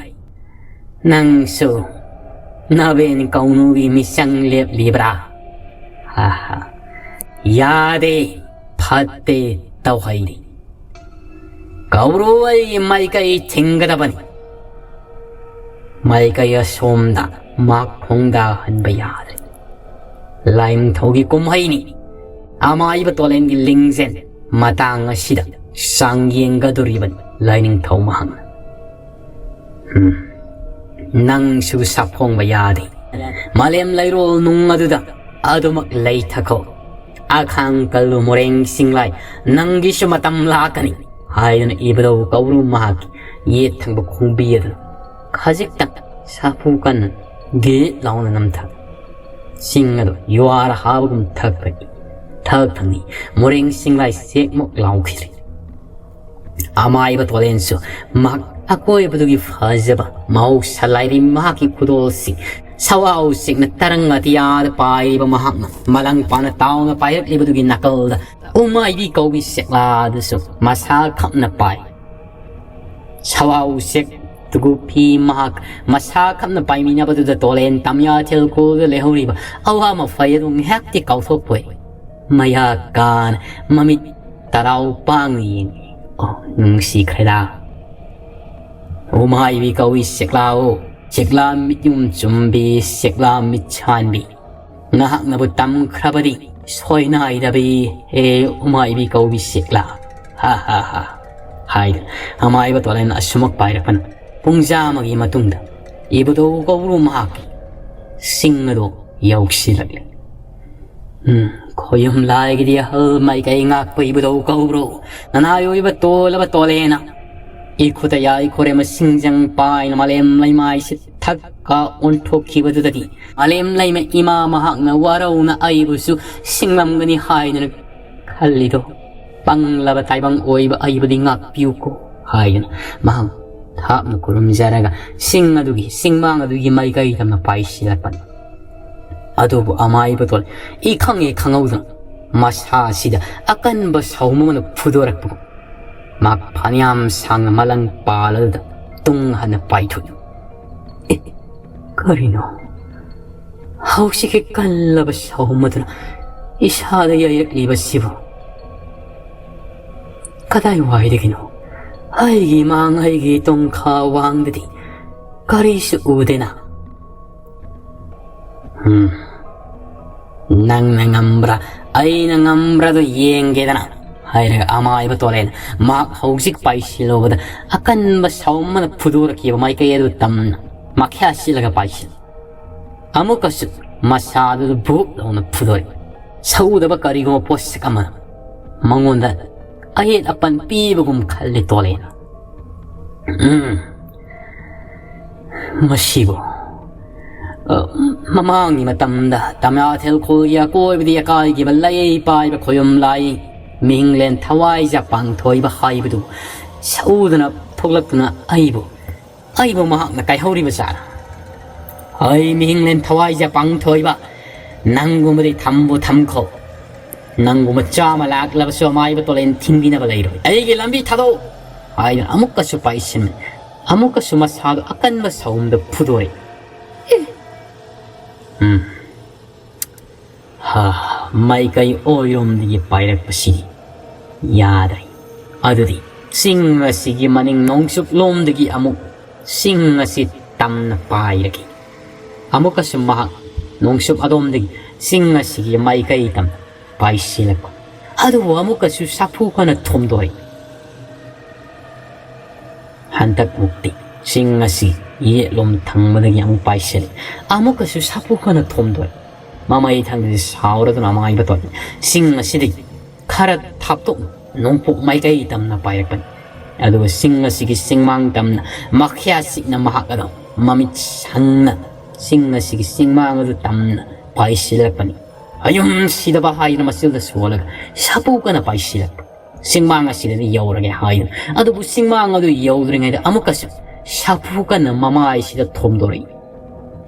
ꯅꯪꯁꯨ ꯅꯕꯦꯟ ꯀꯧꯅꯨꯒꯤ ꯃꯤꯆꯪ ꯂꯦꯞꯂꯤꯕ꯭ꯔꯥ? ꯍꯥ ꯍꯥ, ꯌꯥꯗꯦ, ꯐꯠꯇꯦ, ꯇꯧꯍꯩꯗꯦ꯫ ꯀꯧꯕ꯭ꯔꯨ ꯑꯩꯒꯤ ꯃꯥꯏꯀꯩ ꯊꯤꯡꯒꯗꯕꯅꯤ꯫ ꯃꯥꯏꯀꯩ ꯑꯁꯣꯝꯗ ꯃꯥꯛ ꯈꯣꯡꯗꯥꯍꯟꯕ ꯌꯥꯗ꯭ꯔꯦ꯫ ꯂꯥꯏꯅꯤꯡꯊꯧꯒꯤ ꯀꯨꯝꯍꯩꯅꯤ꯫ ꯑꯃꯥꯏꯕ ꯇꯣꯂꯦꯟꯒꯤ ꯂꯤꯡꯖꯦꯜ ꯃꯇꯥꯡ ꯑꯁꯤꯗ ꯆꯥꯡꯌꯦꯡꯒꯗꯧꯔꯤꯕꯅꯤ ꯂꯥꯏꯅꯤꯡꯊꯧ ꯃꯍꯥꯛꯅ꯫ ꯎꯝ, ꯅꯪꯁꯨ ꯁꯥꯐꯣꯡꯕ ꯌꯥꯗꯦ꯫ ꯃꯥꯂꯦꯝ ꯂꯩꯔꯣꯜ ꯅꯨꯡ ꯑꯗꯨꯗ ꯑꯗꯨꯃꯛ ꯂꯩꯊꯈꯣ꯫ ꯑꯈꯥꯡ ꯀꯜꯂꯨ ꯃꯣꯔꯦꯡ ꯆꯤꯡꯂꯥꯏ, ꯅꯪꯒꯤꯁꯨ ꯃꯇꯝ ꯂꯥꯛꯀꯅꯤ," ꯍꯥꯏꯗꯨꯅ ꯏꯕꯨꯙꯧ ꯀꯧꯕ꯭ꯔꯨ ꯃꯍꯥꯛꯀꯤ ꯌꯦꯠ ꯊꯪꯕ ꯈꯣꯡꯕꯤ ꯑꯗꯨ ꯈꯖꯤꯛꯇꯪ ꯁꯥꯐꯨ ꯀꯟꯅ ꯒꯤꯠ ꯂꯥꯎꯅ ꯅꯝꯊ꯫ ꯆꯤꯡ ꯑꯗꯨ ꯌꯨꯍꯥꯔ ꯍꯥꯕꯒꯨꯝ ꯊꯛ ꯊꯛ ꯊꯛ ꯊꯛꯅꯤ꯫ ꯃꯣꯔꯦꯡ ꯆꯤꯡꯂꯥꯏ ꯆꯦꯛꯃꯨꯛ ꯂꯥꯎꯈꯤꯗ꯭ꯔꯦ꯫ ꯑꯃꯥꯏꯕ ꯇꯣꯂꯦꯟꯁꯨ ꯃꯍꯥꯛ ꯑꯀꯣꯏꯕꯗꯨꯒꯤ ꯐꯖꯕ ꯃꯍꯧꯁꯥ ꯂꯥꯏꯔꯤ ꯃꯍꯥꯛꯀꯤ ꯈꯨꯗꯣꯜꯁꯤꯡ ꯁꯋꯥ ꯎꯆꯦꯛꯅ ꯇꯔꯪ ꯑꯇꯤꯌꯥꯗ ꯄꯥꯏꯔꯤꯕ ꯃꯍꯥꯛꯅ ꯃꯂꯪ ꯄꯥꯅ ꯇꯥꯎꯅ ꯄꯥꯏꯔꯛꯂꯤꯕꯗꯨꯒꯤ ꯅꯥꯀꯜꯗ ꯎꯃꯥꯏꯕꯤ ꯀꯧꯕꯤ ꯆꯦꯛꯂꯥꯗꯨꯁꯨ ꯃꯁꯥ ꯈꯞꯅ ꯄꯥꯏ꯫ ꯁꯋꯥ ꯎꯆꯦꯛ ꯇꯨꯒꯨ ꯐꯤ ꯃꯍꯥꯛ ꯃꯁꯥ ꯈꯞꯅ ꯄꯥꯏꯃꯤꯟꯅꯕꯗꯨꯗ ꯇꯣꯂꯦꯟ ꯇꯝꯌꯥꯊꯦꯜ ꯈꯨꯜꯗ ꯂꯩꯍꯧꯔꯤꯕ ꯑꯋꯥ ꯃꯐꯩ ꯑꯗꯨ ꯉꯥꯏꯍꯥꯛꯇꯤ ꯀꯥꯎꯊꯣꯛꯄꯣꯏ ꯃꯌꯥ ꯀꯥꯅ ꯃꯃꯤꯠ ꯇꯔꯥꯎ ꯄꯥꯡꯅ ꯌꯦꯡꯉꯤ꯫ ꯑꯣ, ꯅꯨꯡꯁꯤꯈ꯭ꯔꯦꯗ꯫ ꯎꯃꯥꯏꯕꯤ ꯀꯧꯏ ꯁꯦꯛꯂꯥꯎ, ꯁꯦꯛꯂꯥ ꯃꯤꯠꯌꯨꯝ ꯆꯨꯝꯕꯤ, ꯁꯦꯛꯂꯥ ꯃꯤꯠ ꯁꯥꯟꯕꯤ꯫ ꯅꯍꯥꯛꯅꯕꯨ ꯇꯝꯈ꯭ꯔꯕꯗꯤ ꯁꯣꯏꯅꯥꯏꯗꯕꯤ ꯍꯦ ꯎꯃꯥꯏꯕꯤ ꯀꯧꯕꯤ ꯁꯦꯛꯂꯥ꯫ ꯍꯥ ꯍꯥ ꯍꯥ꯫ ꯍꯥꯏꯗꯨꯅ ꯑꯃꯥꯏꯕ ꯇꯣꯂꯦꯟ ꯑꯁꯨꯃꯛ ꯄꯥꯏꯔꯛꯄꯅ ꯄꯨꯡꯖꯥ ꯑꯃꯒꯤ ꯃꯇꯨꯡꯗ ꯏꯕꯨꯙꯧ ꯀꯧꯕ꯭ꯔꯨ ꯃꯍꯥꯛꯀꯤ ꯁꯤꯡ ꯑꯗꯨ ꯌꯧꯁꯤꯜꯂꯛꯂꯤ꯫ ꯎꯝ, ꯈꯣꯌꯨꯝ ꯂꯥꯏꯒꯤꯗꯤ ꯑꯍꯜ ꯃꯥꯏꯀꯩ ꯉꯥꯛꯄ ꯏꯕꯨꯙꯧ ꯀꯧꯕ꯭ꯔꯨ ꯅꯅꯥꯏ ꯑꯣꯏꯕ ꯇꯣꯜꯂꯕ ꯇꯣꯂꯦꯅ ꯏꯈꯨꯠꯇ ꯌꯥꯏꯈꯣꯔꯦ ꯃꯁꯤꯡꯖꯪ ꯄꯥꯏꯅ ꯃꯥꯂꯦꯝ ꯂꯩꯃꯥꯏꯁꯤ ꯊꯛꯀ ꯑꯣꯟꯊꯣꯛꯈꯤꯕꯗꯨꯗꯗꯤ ꯃꯥꯂꯦꯝ ꯂꯩꯃ ꯏꯃꯥ ꯃꯍꯥꯛꯅ ꯋꯥꯔꯧꯅ ꯑꯩꯕꯨꯁꯨ ꯁꯤꯡꯂꯝꯒꯅꯤ ꯍꯥꯏꯗꯨꯅ ꯈꯜꯂꯤꯗꯣ꯫ ꯄꯪꯂꯕ ꯇꯥꯏꯕꯪ ꯑꯣꯏꯕ ꯑꯩꯕꯨꯗꯤ ꯉꯥꯛꯄꯤꯌꯨꯀꯣ ꯍꯥꯏꯗꯨꯅ ꯃꯍꯥꯛ ꯊꯥꯞꯅ ꯈꯨꯔꯨꯝꯖꯔꯒ ꯁꯤꯡ ꯑꯗꯨꯒꯤ, ꯁꯤꯡꯃꯥꯡ ꯑꯗꯨꯒꯤ ꯃꯥꯏꯀꯩ ꯇꯝꯅ ꯄꯥꯏꯁꯤꯜꯂꯛꯄꯅꯤ꯫ ꯑꯗꯨꯕꯨ ꯑꯃꯥꯏꯕ ꯇꯣꯜ ꯏꯈꯪ ꯍꯦꯛ ꯈꯪꯍꯧꯗꯅ ꯃꯁꯥꯁꯤꯗ ꯑꯀꯟꯕ ꯁꯥꯎꯝ ꯑꯃꯅ ꯐꯨꯗꯣꯔꯛꯄꯒꯨꯝ ꯃꯍꯥꯛ ꯐꯅꯌꯥꯝ ꯁꯥꯡꯅ ꯃꯂꯪ ꯄꯥꯜꯂꯗꯨꯗ ꯇꯨꯡ ꯍꯟꯅ ꯄꯥꯏꯊꯣꯛꯏ꯫ ꯑꯦ, ꯀꯔꯤꯅꯣ? ꯍꯧꯖꯤꯛꯀꯤ ꯀꯜꯂꯕ ꯁꯥꯎꯝ ꯑꯗꯨꯅ ꯏꯁꯥꯗ ꯌꯩꯔꯛꯂꯤꯕꯁꯤꯕꯨ ꯀꯗꯥꯏꯋꯥꯏꯗꯒꯤꯅꯣ? ꯑꯩꯒꯤ ꯃꯥꯡ, ꯑꯩꯒꯤ ꯇꯣꯡꯈꯥ ꯋꯥꯡꯗꯗꯤ ꯀꯔꯤꯁꯨ ꯎꯗꯦꯅ꯫ ꯎꯝ, ꯅꯪꯅ ꯉꯝꯕ꯭ꯔꯥ, ꯑꯩꯅ ꯉꯝꯕ꯭ꯔꯥꯗꯣ ꯌꯦꯡꯒꯦꯗꯅ ꯍꯥꯏꯔꯒ ꯑꯃꯥꯏꯕ ꯇꯣꯂꯦꯟ ꯃꯍꯥꯛ ꯍꯧꯖꯤꯛ ꯄꯥꯏꯁꯤꯜꯂꯨꯕꯗ ꯑꯀꯟꯕ ꯁꯥꯎꯝ ꯑꯃꯅ ꯐꯨꯗꯣꯔꯛꯈꯤꯕ ꯃꯥꯏꯀꯩ ꯑꯗꯨ ꯇꯝꯅ ꯃꯈ꯭ꯌꯥ ꯁꯤꯜꯂꯒ ꯄꯥꯏꯁꯤꯜꯂꯤ꯫ ꯑꯃꯨꯛꯀꯁꯨ ꯃꯁꯥꯗꯨꯗ ꯚꯨꯛ ꯂꯥꯎꯅ ꯐꯨꯗꯣꯔꯛꯏ꯫ ꯁꯧꯗꯕ ꯀꯔꯤꯒꯨꯝꯕ ꯄꯣꯠꯁꯛ ꯑꯃꯅ ꯃꯉꯣꯟꯗ ꯑꯌꯦꯠ ꯑꯄꯟ ꯄꯤꯕꯒꯨꯝ ꯈꯜꯂꯤ ꯇꯣꯂꯦꯟ꯫ ꯎꯝ, ꯃꯁꯤꯕꯨ, ꯑ, ꯃꯃꯥꯡꯒꯤ ꯃꯇꯝꯗ ꯇꯝꯌꯥꯊꯦꯜ ꯈꯨꯜꯒꯤ ꯑꯀꯣꯏꯕꯗ ꯑꯀꯥꯏꯒꯤꯕ ꯂꯩ ꯄꯥꯏꯕ ꯈꯣꯌꯨꯝ ꯂꯥꯏ ꯃꯤꯡꯂꯦꯟ ꯊꯋꯥꯏꯖ ꯄꯥꯡꯊꯣꯏꯕ ꯍꯥꯏꯕꯗꯨ ꯁꯧꯗꯅ ꯊꯣꯛꯂꯛꯇꯨꯅ ꯑꯩꯕꯨ, ꯑꯩꯕꯨ ꯃꯍꯥꯛꯅ ꯀꯥꯏꯍꯧꯔꯤꯕ ꯖꯥꯠꯔ? ꯑꯩ ꯃꯤꯡꯂꯦꯟ ꯊꯋꯥꯏꯖ ꯄꯥꯡꯊꯣꯏꯕ, ꯅꯪꯒꯨꯝꯕꯗꯤ ꯊꯝꯕꯨ ꯊꯝꯈꯣ꯫ ꯅꯪꯒꯨꯝꯕ ꯆꯥꯝꯃ ꯂꯥꯛꯂꯕꯁꯨ ꯑꯃꯥꯏꯕ ꯇꯣꯂꯦꯟ ꯊꯤꯡꯕꯤꯅꯕ ꯂꯩꯔꯣꯏ꯫ ꯑꯩꯒꯤ ꯂꯝꯕꯤ ꯊꯥꯗꯣꯛ ꯍꯥꯏꯗꯨꯅ ꯑꯃꯨꯛꯀꯁꯨ ꯄꯥꯏꯁꯤꯟꯕꯅꯤ꯫ ꯑꯃꯨꯛꯀꯁꯨ ꯃꯁꯥꯗꯣ ꯑꯀꯟꯕ ꯁꯥꯎꯝꯗ ꯐꯨꯗꯣꯔꯛꯏ꯫ ꯎꯝ꯫ ꯍꯥ, ꯃꯥꯏꯀꯩ ꯑꯣꯏꯔꯣꯝꯗꯒꯤ ꯄꯥꯏꯔꯛꯄꯁꯤ ꯌꯥꯗ꯭ꯔꯦ꯫ ꯑꯗꯨꯗꯤ ꯆꯤꯡ ꯑꯁꯤꯒꯤ ꯃꯅꯤꯡ ꯅꯣꯡꯆꯨꯞꯂꯣꯝꯗꯒꯤ ꯑꯃꯨꯛ ꯆꯤꯡ ꯑꯁꯤ ꯇꯝꯅ ꯄꯥꯏꯔꯒꯦ꯫ ꯑꯃꯨꯛꯀꯁꯨ ꯃꯍꯥꯛ ꯅꯣꯡꯆꯨꯞ ꯑꯗꯣꯝꯗꯒꯤ ꯆꯤꯡ ꯑꯁꯤꯒꯤ ꯃꯥꯏꯀꯩ ꯇꯝꯅ ꯄꯥꯏꯁꯤꯜꯂꯛꯄ꯫ ꯑꯗꯨꯕꯨ ꯑꯃꯨꯛꯀꯁꯨ ꯁꯥꯐꯨ ꯀꯟꯅ ꯊꯣꯝꯗꯣꯔꯛꯏ꯫ ꯍꯟꯗꯛꯃꯨꯛꯇꯤ ꯆꯤꯡ ꯑꯁꯤ ꯌꯦꯠꯂꯣꯝ ꯊꯪꯕꯗꯒꯤ ꯑꯃꯨꯛ ꯄꯥꯏꯁꯤꯜꯂꯤ꯫ ꯑꯃꯨꯛꯀꯁꯨ ꯁꯥꯐꯨ ꯀꯟꯅ ꯊꯣꯝꯗꯣꯔꯛꯏ꯫ ꯃꯃꯩ ꯊꯪꯗꯗꯤ ꯁꯥꯎꯔꯗꯨꯅ ꯑꯃꯥꯏꯕ ꯊꯣꯛꯏ꯫ ꯆꯤꯡ ꯑꯁꯤꯗꯒꯤ ꯈꯔ ꯊꯥꯞꯇꯣꯛꯅ ꯅꯣꯡꯄꯣꯛ ꯃꯥꯏꯀꯩ ꯇꯝꯅ ꯄꯥꯏꯔꯛꯄꯅꯤ꯫ ꯑꯗꯨꯒ ꯆꯤꯡ ꯑꯁꯤꯒꯤ ꯆꯤꯡꯃꯥꯡ ꯇꯝꯅ ꯃꯈ꯭ꯌꯥ ꯆꯤꯛꯅ ꯃꯍꯥꯛ ꯑꯗꯨ ꯃꯃꯤꯠ ꯁꯪꯅ ꯆꯤꯡ ꯑꯁꯤꯒꯤ ꯆꯤꯡꯃꯥꯡ ꯑꯗꯨ ꯇꯝꯅ ꯄꯥꯏꯁꯤꯜꯂꯛꯄꯅꯤ꯫ ꯑꯌꯨꯝ ꯁꯤꯗꯕ ꯍꯥꯏꯗꯨꯅ ꯃꯆꯤꯜꯗ ꯁꯣꯜꯂꯒ ꯁꯥꯐꯨ ꯀꯟꯅ ꯄꯥꯏꯁꯤꯜꯂꯛꯄ꯫ ꯆꯤꯡꯃꯥꯡ ꯑꯁꯤꯗꯗꯤ ꯌꯧꯔꯒꯦ ꯍꯥꯏꯗꯨꯅ꯫ ꯑꯗꯨꯕꯨ ꯆꯤꯡꯃꯥꯡ ꯑꯗꯨ ꯌꯧꯗ꯭ꯔꯤꯉꯩꯗ ꯑꯃꯨꯛꯀꯁꯨ ꯁꯥꯐꯨ ꯀꯟꯅ ꯃꯃꯥꯏꯁꯤꯗ ꯊꯣꯝꯗꯣꯔꯛꯏ꯫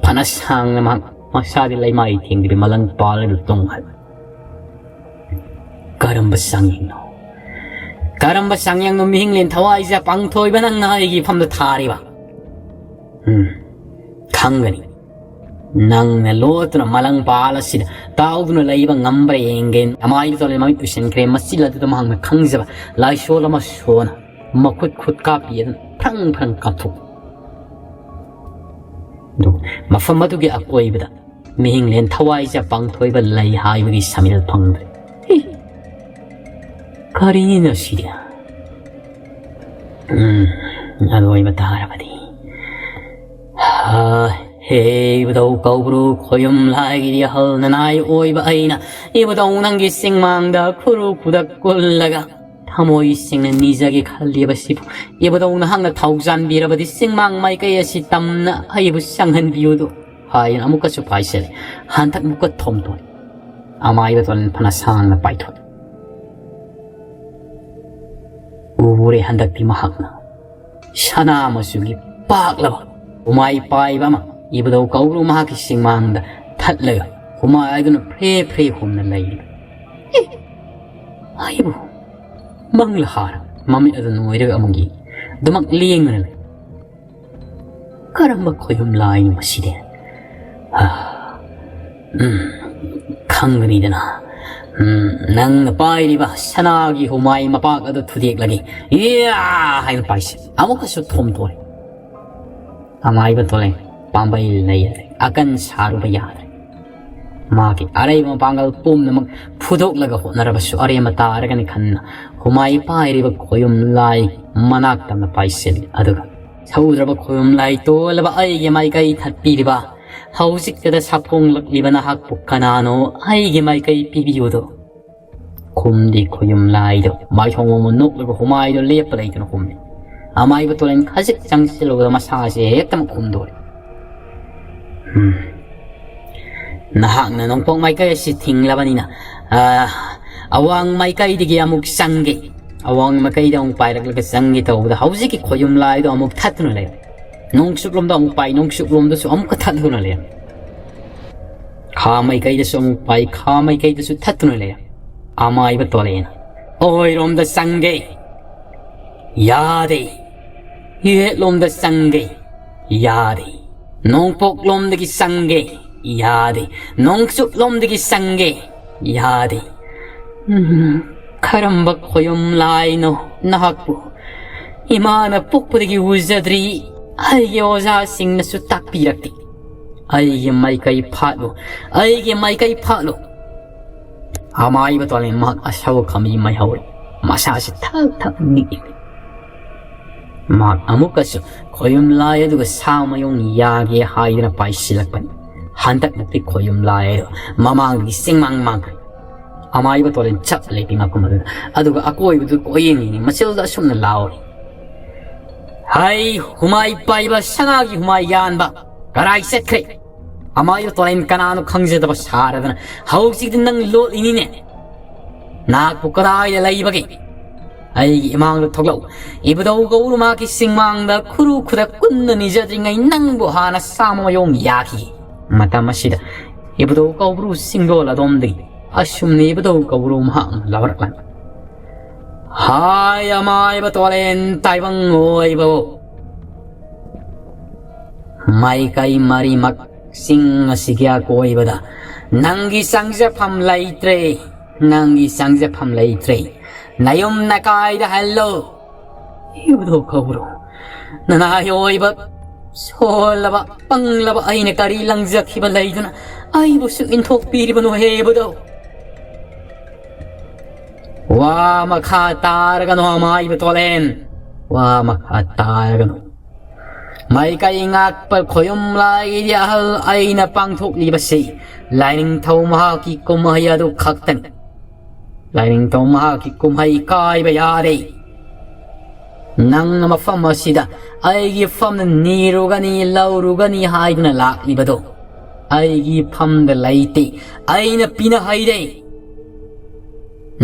ꯐꯅ ꯁꯥꯡꯅ ꯃꯍꯥꯛ ꯃꯁꯥꯗꯤ ꯂꯩꯃꯥꯏ ꯊꯦꯡꯗ꯭ꯔꯤ ꯃꯂꯪ ꯄꯥꯜꯂꯗꯨ ꯇꯣꯡꯍꯜꯂꯤ꯫ ꯀꯔꯝꯕ ꯆꯥꯡꯌꯦꯡꯅꯣ? ꯀꯔꯝꯕ ꯆꯥꯡꯌꯦꯡꯅꯣ ꯃꯤꯍꯤꯡꯂꯦꯟ ꯊꯋꯥꯏꯖꯥ ꯄꯥꯡꯊꯣꯏꯕ ꯅꯪꯅ ꯑꯩꯒꯤ ꯏꯐꯝꯗ ꯊꯥꯔꯤꯕ? ꯎꯝ, ꯈꯪꯒꯅꯤ꯫ ꯅꯪꯅ ꯂꯣꯠꯇꯨꯅ ꯃꯂꯪ ꯄꯥꯜ ꯑꯁꯤꯗ ꯇꯥꯎꯗꯨꯅ ꯂꯩꯕ ꯉꯝꯕ꯭ꯔꯥ ꯌꯦꯡꯒꯦ꯫ ꯑꯃꯥꯏꯗꯨ ꯇꯧꯔꯦ ꯃꯃꯤꯠ ꯎꯏꯁꯤꯟꯈ꯭ꯔꯦ꯫ ꯃꯆꯤꯜ ꯑꯗꯨꯗ ꯃꯍꯥꯛꯅ ꯈꯪꯖꯕ ꯂꯥꯏꯁꯣꯜ ꯑꯃ ꯁꯣꯟꯅ ꯃꯈꯨꯠ ꯈꯨꯠ ꯀꯥꯞꯄꯤ ꯑꯗꯨꯅ ꯐ꯭ꯔꯪ ꯐ꯭ꯔꯪ ꯀꯥꯞꯊꯣꯛ꯫ ꯑꯗꯨ ꯃꯐꯝ ꯑꯗꯨꯒꯤ ꯑꯀꯣꯏꯕꯗ ꯃꯤꯍꯤꯡꯂꯦꯟ ꯊꯋꯥꯏꯖꯥ ꯄꯥꯡꯊꯣꯏꯕ ꯂꯩ ꯍꯥꯏꯕꯒꯤ ꯁꯃꯤꯜ ꯐꯪꯗ꯭ꯔꯦ꯫ ꯍꯤ! ꯀꯔꯤꯅꯣ ꯁꯤꯗꯤ? ꯎꯝ, ꯑꯗꯨ ꯑꯣꯏꯕ ꯇꯥꯔꯕꯗꯤ꯫ ꯍꯥ, ꯍꯦ ꯏꯕꯨꯙꯧ ꯀꯧꯕ꯭ꯔꯨ ꯈꯣꯌꯨꯝ ꯂꯥꯏꯒꯤ ꯑꯍꯜ ꯅꯅꯥꯏ ꯑꯣꯏꯕ ꯑꯩꯅ ꯏꯕꯨꯙꯧ ꯅꯪꯒꯤ ꯆꯤꯡꯃꯥꯡꯗ ꯈꯨꯔꯨ ꯈꯨꯗꯛ ꯀꯨꯜꯂꯒ ꯊꯃꯣꯏ ꯁꯦꯡꯅ ꯅꯤꯖꯒꯦ ꯈꯜꯂꯤꯕꯁꯤꯕꯨ ꯏꯕꯨꯙꯧ ꯅꯍꯥꯛꯅ ꯊꯧꯖꯥꯟꯕꯤꯔꯕꯗꯤ ꯆꯤꯡꯃꯥꯡ ꯃꯥꯏꯀꯩ ꯑꯁꯤ ꯇꯝꯅ ꯑꯩꯕꯨ ꯆꯪꯍꯟꯕꯤꯌꯨꯗꯣ ꯍꯥꯏꯅ ꯑꯃꯨꯛꯀꯁꯨ ꯄꯥꯏꯁꯤꯜꯂꯤ꯫ ꯍꯟꯗꯛ ꯑꯃꯨꯛꯀ ꯊꯣꯝꯗꯣꯛꯏ꯫ ꯑꯃꯥꯏꯕ ꯇꯣꯂꯦꯟ ꯐꯅ ꯁꯥꯡꯅ ꯄꯥꯏꯊꯣꯛꯏ꯫ ꯎꯔꯦ ꯍꯟꯗꯛꯇꯤ ꯃꯍꯥꯛꯅ ꯁꯅꯥ ꯃꯆꯨꯒꯤ ꯄꯥꯛꯂꯕ ꯍꯨꯃꯥꯏ ꯄꯥꯏꯕ ꯑꯃ ꯏꯕꯨꯙꯧ ꯀꯧꯕ꯭ꯔꯨ ꯃꯍꯥꯛꯀꯤ ꯆꯤꯡꯃꯥꯡꯗ ꯊꯠꯂꯒ ꯍꯨꯃꯥꯏ ꯑꯗꯨꯅ ꯐ꯭ꯔꯦ ꯐ꯭ꯔꯦ ꯍꯨꯝꯅ ꯂꯩꯔꯤ꯫ ꯑꯦ! ꯑꯩꯕꯨ ꯃꯪꯂꯍꯥꯔ ꯃꯃꯤꯠ ꯑꯗꯨ ꯅꯣꯏꯔꯒ ꯑꯃꯨꯛ ꯌꯦꯡ ꯑꯗꯨꯃꯛ ꯂꯦꯡꯗꯨꯅ ꯂꯩ꯫ ꯀꯔꯝꯕ ꯈꯣꯌꯨꯝ ꯂꯥꯏꯅꯣ ꯃꯁꯤꯗꯤ? ꯍꯥ, ꯎꯝ, ꯈꯪꯒꯅꯤꯗꯅ꯫ ꯎꯝ, ꯅꯪꯅ ꯄꯥꯏꯔꯤꯕ ꯁꯅꯥꯒꯤ ꯍꯨꯃꯥꯏ ꯃꯄꯥꯛ ꯑꯗꯨ ꯊꯨꯗꯦꯛꯂꯒꯦ꯫ ꯏꯌꯥ! ꯍꯥꯏꯅ ꯄꯥꯏꯁꯤ꯫ ꯑꯃꯨꯛꯀꯁꯨ ꯊꯣꯝꯗꯣꯔꯦ꯫ ꯑꯃꯥꯏꯕ ꯇꯣꯂꯦꯟ ꯄꯥꯝꯕꯩ ꯂꯩ ꯌꯥꯗ꯭ꯔꯦ꯫ ꯑꯀꯟ ꯁꯥꯔꯨꯕ ꯌꯥꯗ꯭ꯔꯦ꯫ ꯃꯥꯒꯤ ꯑꯔꯩꯕ ꯃꯄꯥꯡꯒꯜ ꯄꯨꯝꯅꯃꯛ ꯐꯨꯗꯣꯛꯂꯒ ꯍꯣꯠꯅꯔꯕꯁꯨ ꯑꯔꯦꯝꯕ ꯇꯥꯔꯒꯅꯤ ꯈꯟꯅ ꯍꯨꯃꯥꯏ ꯄꯥꯏꯔꯤꯕ ꯈꯣꯌꯨꯝ ꯂꯥꯏ ꯃꯅꯥꯛꯇ ꯑꯃ ꯄꯥꯏꯁꯤꯜꯂꯤ꯫ ꯑꯗꯨꯒ ꯁꯧꯗ꯭ꯔꯕ ꯈꯣꯌꯨꯝ ꯂꯥꯏ ꯇꯣꯜꯂꯕ ꯑꯩꯒꯤ ꯃꯥꯏꯀꯩ ꯊꯠꯄꯤꯔꯤꯕ ꯍꯧꯖꯤꯛꯇꯗ ꯁꯥꯐꯣꯡꯂꯛꯂꯤꯕ ꯅꯍꯥꯛꯄꯨ ꯀꯅꯥꯅꯣ ꯑꯩꯒꯤ ꯃꯥꯏꯀꯩ ꯄꯤꯕꯤꯌꯨꯗꯣ? ꯈꯨꯝꯗꯤ ꯈꯣꯌꯨꯝ ꯂꯥꯏꯗꯣ ꯃꯥꯏꯊꯣꯡ ꯑꯃ ꯅꯣꯛꯂꯒ ꯍꯨꯃꯥꯏꯗꯣ ꯂꯦꯞꯄ ꯂꯩꯇꯅ ꯈꯨꯝꯃꯤ꯫ ꯑꯃꯥꯏꯕ ꯇꯣꯂꯦꯟ ꯈꯖꯤꯛ ꯆꯪꯁꯤꯜꯂꯨꯕꯗ ꯃꯁꯥꯁꯦ ꯍꯦꯛꯇꯃꯛ ꯈꯨꯝꯗꯣꯔꯦ꯫ ꯎꯝ꯫ ꯅꯍꯥꯛꯅ ꯅꯣꯡꯄꯣꯛ ꯃꯥꯏꯀꯩ ꯑꯁꯤ ꯊꯤꯡꯂꯕꯅꯤꯅ, ꯑ, ꯑꯋꯥꯡ ꯃꯥꯏꯀꯩꯗꯒꯤ ꯑꯃꯨꯛ ꯆꯪꯒꯦ꯫ ꯑꯋꯥꯡ ꯃꯥꯏꯀꯩꯗ ꯑꯃꯨꯛ ꯄꯥꯏꯔꯛꯂꯒ ꯆꯪꯒꯦ ꯇꯧꯕꯗ ꯍꯧꯖꯤꯛꯀꯤ ꯈꯣꯌꯨꯝ ꯂꯥꯏꯗꯣ ꯑꯃꯨꯛ ꯊꯠꯇꯨꯅ ꯂꯩꯔꯦ꯫ ꯅꯣꯡꯆꯨꯞꯂꯣꯝꯗ ꯑꯃꯨꯛ ꯄꯥꯏ, ꯅꯣꯡꯆꯨꯞꯂꯣꯝꯗꯁꯨ ꯑꯃꯨꯛꯀ ꯊꯠꯇꯨꯅ ꯂꯩꯔꯦ꯫ ꯈꯥ ꯃꯥꯏꯀꯩꯗꯁꯨ ꯑꯃꯨꯛ ꯄꯥꯏ, ꯈꯥ ꯃꯥꯏꯀꯩꯗꯁꯨ ꯊꯠꯇꯨꯅ ꯂꯩꯔꯦ꯫ ꯑꯃꯥꯏꯕ ꯇꯣꯂꯦꯟ ꯑꯣꯏꯔꯣꯝꯗ ꯆꯪꯒꯦ꯫ ꯌꯥꯗꯦ꯫ ꯌꯦꯠꯂꯣꯝꯗ ꯆꯪꯒꯦ꯫ ꯌꯥꯗꯦ꯫ ꯅꯣꯡꯄꯣꯛꯂꯣꯝꯗꯒꯤ ꯆꯪꯒꯦ꯫ ꯌꯥꯗꯦ꯫ ꯅꯣꯡꯆꯨꯞꯂꯣꯝꯗꯒꯤ ꯆꯪꯒꯦ꯫ ꯌꯥꯗꯦ꯫ ꯎꯝ, ꯀꯔꯝꯕ ꯈꯣꯌꯨꯝ ꯂꯥꯏꯅꯣ ꯅꯍꯥꯛꯄꯨ? ꯏꯃꯥꯅ ꯄꯣꯛꯄꯗꯒꯤ ꯎꯖꯗ꯭ꯔꯤ꯫ ꯑꯩꯒꯤ ꯑꯣꯖꯥꯁꯤꯡꯅꯁꯨ ꯇꯥꯛꯄꯤꯔꯛꯇꯦ꯫ ꯑꯩꯒꯤ ꯃꯥꯏꯀꯩ ꯐꯥꯠꯂꯨ꯫ ꯑꯩꯒꯤ ꯃꯥꯏꯀꯩ ꯐꯥꯠꯂꯨ꯫ ꯑꯃꯥꯏꯕ ꯇꯣꯂꯦꯟ ꯃꯍꯥꯛ ꯑꯁꯧ ꯈꯥꯃꯤ ꯃꯩ ꯍꯧꯔꯤ꯫ ꯃꯁꯥꯁꯤ ꯊꯛ ꯊꯛ ꯅꯤꯛꯏ꯫ ꯃꯍꯥꯛ ꯑꯃꯨꯛꯀꯁꯨ ꯈꯣꯌꯨꯝ ꯂꯥꯏ ꯑꯗꯨꯒ ꯁꯥ ꯃꯌꯣꯡ ꯌꯥꯒꯦ ꯍꯥꯏꯗꯨꯅ ꯄꯥꯏꯁꯤꯜꯂꯛꯄꯅꯤ꯫ ꯍꯟꯗꯛꯃꯛꯇꯤ ꯈꯣꯌꯨꯝ ꯂꯥꯏ ꯑꯗꯨ ꯃꯃꯥꯡꯗꯒꯤ ꯆꯤꯡꯃꯥꯡ ꯃꯥꯡꯈ꯭ꯔꯦ꯫ ꯑꯃꯥꯏꯕ ꯇꯣꯂꯦꯟ ꯆꯞ ꯂꯦꯞꯄꯤ ꯃꯐꯝ ꯑꯗꯨꯗ, ꯑꯗꯨꯒ ꯑꯀꯣꯏꯕꯗꯨ ꯀꯣꯏꯌꯦꯡ ꯌꯦꯡꯉꯤ꯫ ꯃꯆꯤꯜꯗ ꯑꯁꯨꯝꯅ ꯂꯥꯎꯔꯤ, "ꯍꯩ, ꯍꯨꯃꯥꯏ ꯄꯥꯏꯕ ꯁꯅꯥꯒꯤ ꯍꯨꯃꯥꯏ ꯌꯥꯟꯕ ꯀꯔꯥꯏ ꯆꯠꯈ꯭ꯔꯦ? ꯑꯃꯥꯏꯕ ꯇꯣꯂꯦꯟ ꯀꯅꯥꯅꯣ ꯈꯪꯖꯗꯕ ꯁꯥꯔꯗꯅ ꯍꯧꯖꯤꯛꯇꯤ ꯅꯪ ꯂꯣꯠꯂꯤꯅꯤꯅꯦ꯫ ꯅꯍꯥꯛꯄꯨ ꯀꯗꯥꯏꯗ ꯂꯩꯕꯒꯦ? ꯑꯩꯒꯤ ꯏꯃꯥꯡꯗ ꯊꯣꯛꯂꯛꯎ꯫ ꯏꯕꯨꯙꯧ ꯀꯧꯕ꯭ꯔꯨ ꯃꯍꯥꯛꯀꯤ ꯆꯤꯡꯃꯥꯡꯗ ꯈꯨꯔꯨ ꯈꯨꯗꯛ ꯀꯨꯟꯅ ꯅꯤꯖꯗ꯭ꯔꯤꯉꯩ ꯅꯪꯕꯨ ꯍꯥꯟꯅ ꯁꯥ ꯃꯌꯣꯡ ꯌꯥꯈꯤ꯫" ꯃꯇꯝ ꯑꯁꯤꯗ ꯏꯕꯨꯙꯧ ꯀꯧꯕ꯭ꯔꯨ ꯆꯤꯡꯗꯣꯜ ꯑꯗꯣꯝꯗꯒꯤ ꯑꯁꯨꯝꯅ ꯏꯕꯨꯙꯧ ꯀꯧꯕ꯭ꯔꯨ ꯃꯍꯥꯛꯅ ꯂꯧꯔꯛꯂꯝꯃꯤ꯫ "ꯍꯥꯏ ꯑꯃꯥꯏꯕ ꯇꯣꯂꯦꯟ ꯇꯥꯏꯕꯪ ꯑꯣꯏꯕ, ꯃꯥꯏꯀꯩ ꯃꯔꯤꯃꯛ ꯆꯤꯡ ꯑꯁꯤꯒꯤ ꯑꯀꯣꯏꯕꯗ ꯅꯪꯒꯤ ꯆꯪꯖꯐꯝ ꯂꯩꯇ꯭ꯔꯦ, ꯅꯪꯒꯤ ꯆꯪꯖꯐꯝ ꯂꯩꯇ꯭ꯔꯦ꯫ ꯅꯌꯨꯝ ꯅꯀꯥꯏꯗ ꯍꯜꯂꯣ꯫ ꯏꯕꯨꯙꯧ ꯀꯧꯕ꯭ꯔꯨ, ꯅꯅꯥꯏ ꯑꯣꯏꯕ ꯁꯣꯜꯂꯕ ꯄꯪꯂꯕ ꯑꯩꯅ ꯀꯔꯤ ꯂꯪꯖꯈꯤꯕ ꯂꯩꯗꯨꯅ ꯑꯩꯕꯨꯁꯨ ꯏꯟꯊꯣꯛꯄꯤꯔꯤꯕꯅꯣ ꯍꯦ ꯏꯕꯨꯙꯧ? ꯋꯥ ꯃꯈꯥ ꯇꯥꯔꯒꯅꯨ ꯑꯃꯥꯏꯕ ꯇꯣꯂꯦꯟ, ꯋꯥ ꯃꯈꯥ ꯇꯥꯔꯒꯅꯨ꯫ ꯃꯥꯏꯀꯩ ꯉꯥꯛꯄ ꯈꯣꯌꯨꯝ ꯂꯥꯏꯒꯤ ꯑꯍꯜ ꯑꯩꯅ ꯄꯥꯡꯊꯣꯛꯂꯤꯕꯁꯤ ꯂꯥꯏꯅꯤꯡꯊꯧ ꯃꯍꯥꯛꯀꯤ ꯀꯨꯝꯍꯩ ꯑꯗꯨ ꯈꯛꯇꯅꯤ꯫ ꯂꯥꯏꯅꯤꯡꯊꯧ ꯃꯍꯥꯛꯀꯤ ꯀꯨꯝꯍꯩ ꯀꯥꯏꯕ ꯌꯥꯔꯦ꯫ ꯅꯪꯅ ꯃꯐꯝ ꯑꯁꯤꯗ ꯑꯩꯒꯤ ꯐꯝꯅ ꯅꯤꯔꯨꯒꯅꯤ, ꯂꯧꯔꯨꯒꯅꯤ ꯍꯥꯏꯗꯨꯅ ꯂꯥꯛꯂꯤꯕꯗꯣ ꯑꯩꯒꯤ ꯐꯝꯗ ꯂꯩꯇꯦ, ꯑꯩꯅ ꯄꯤꯅ ꯍꯩꯔꯦ꯫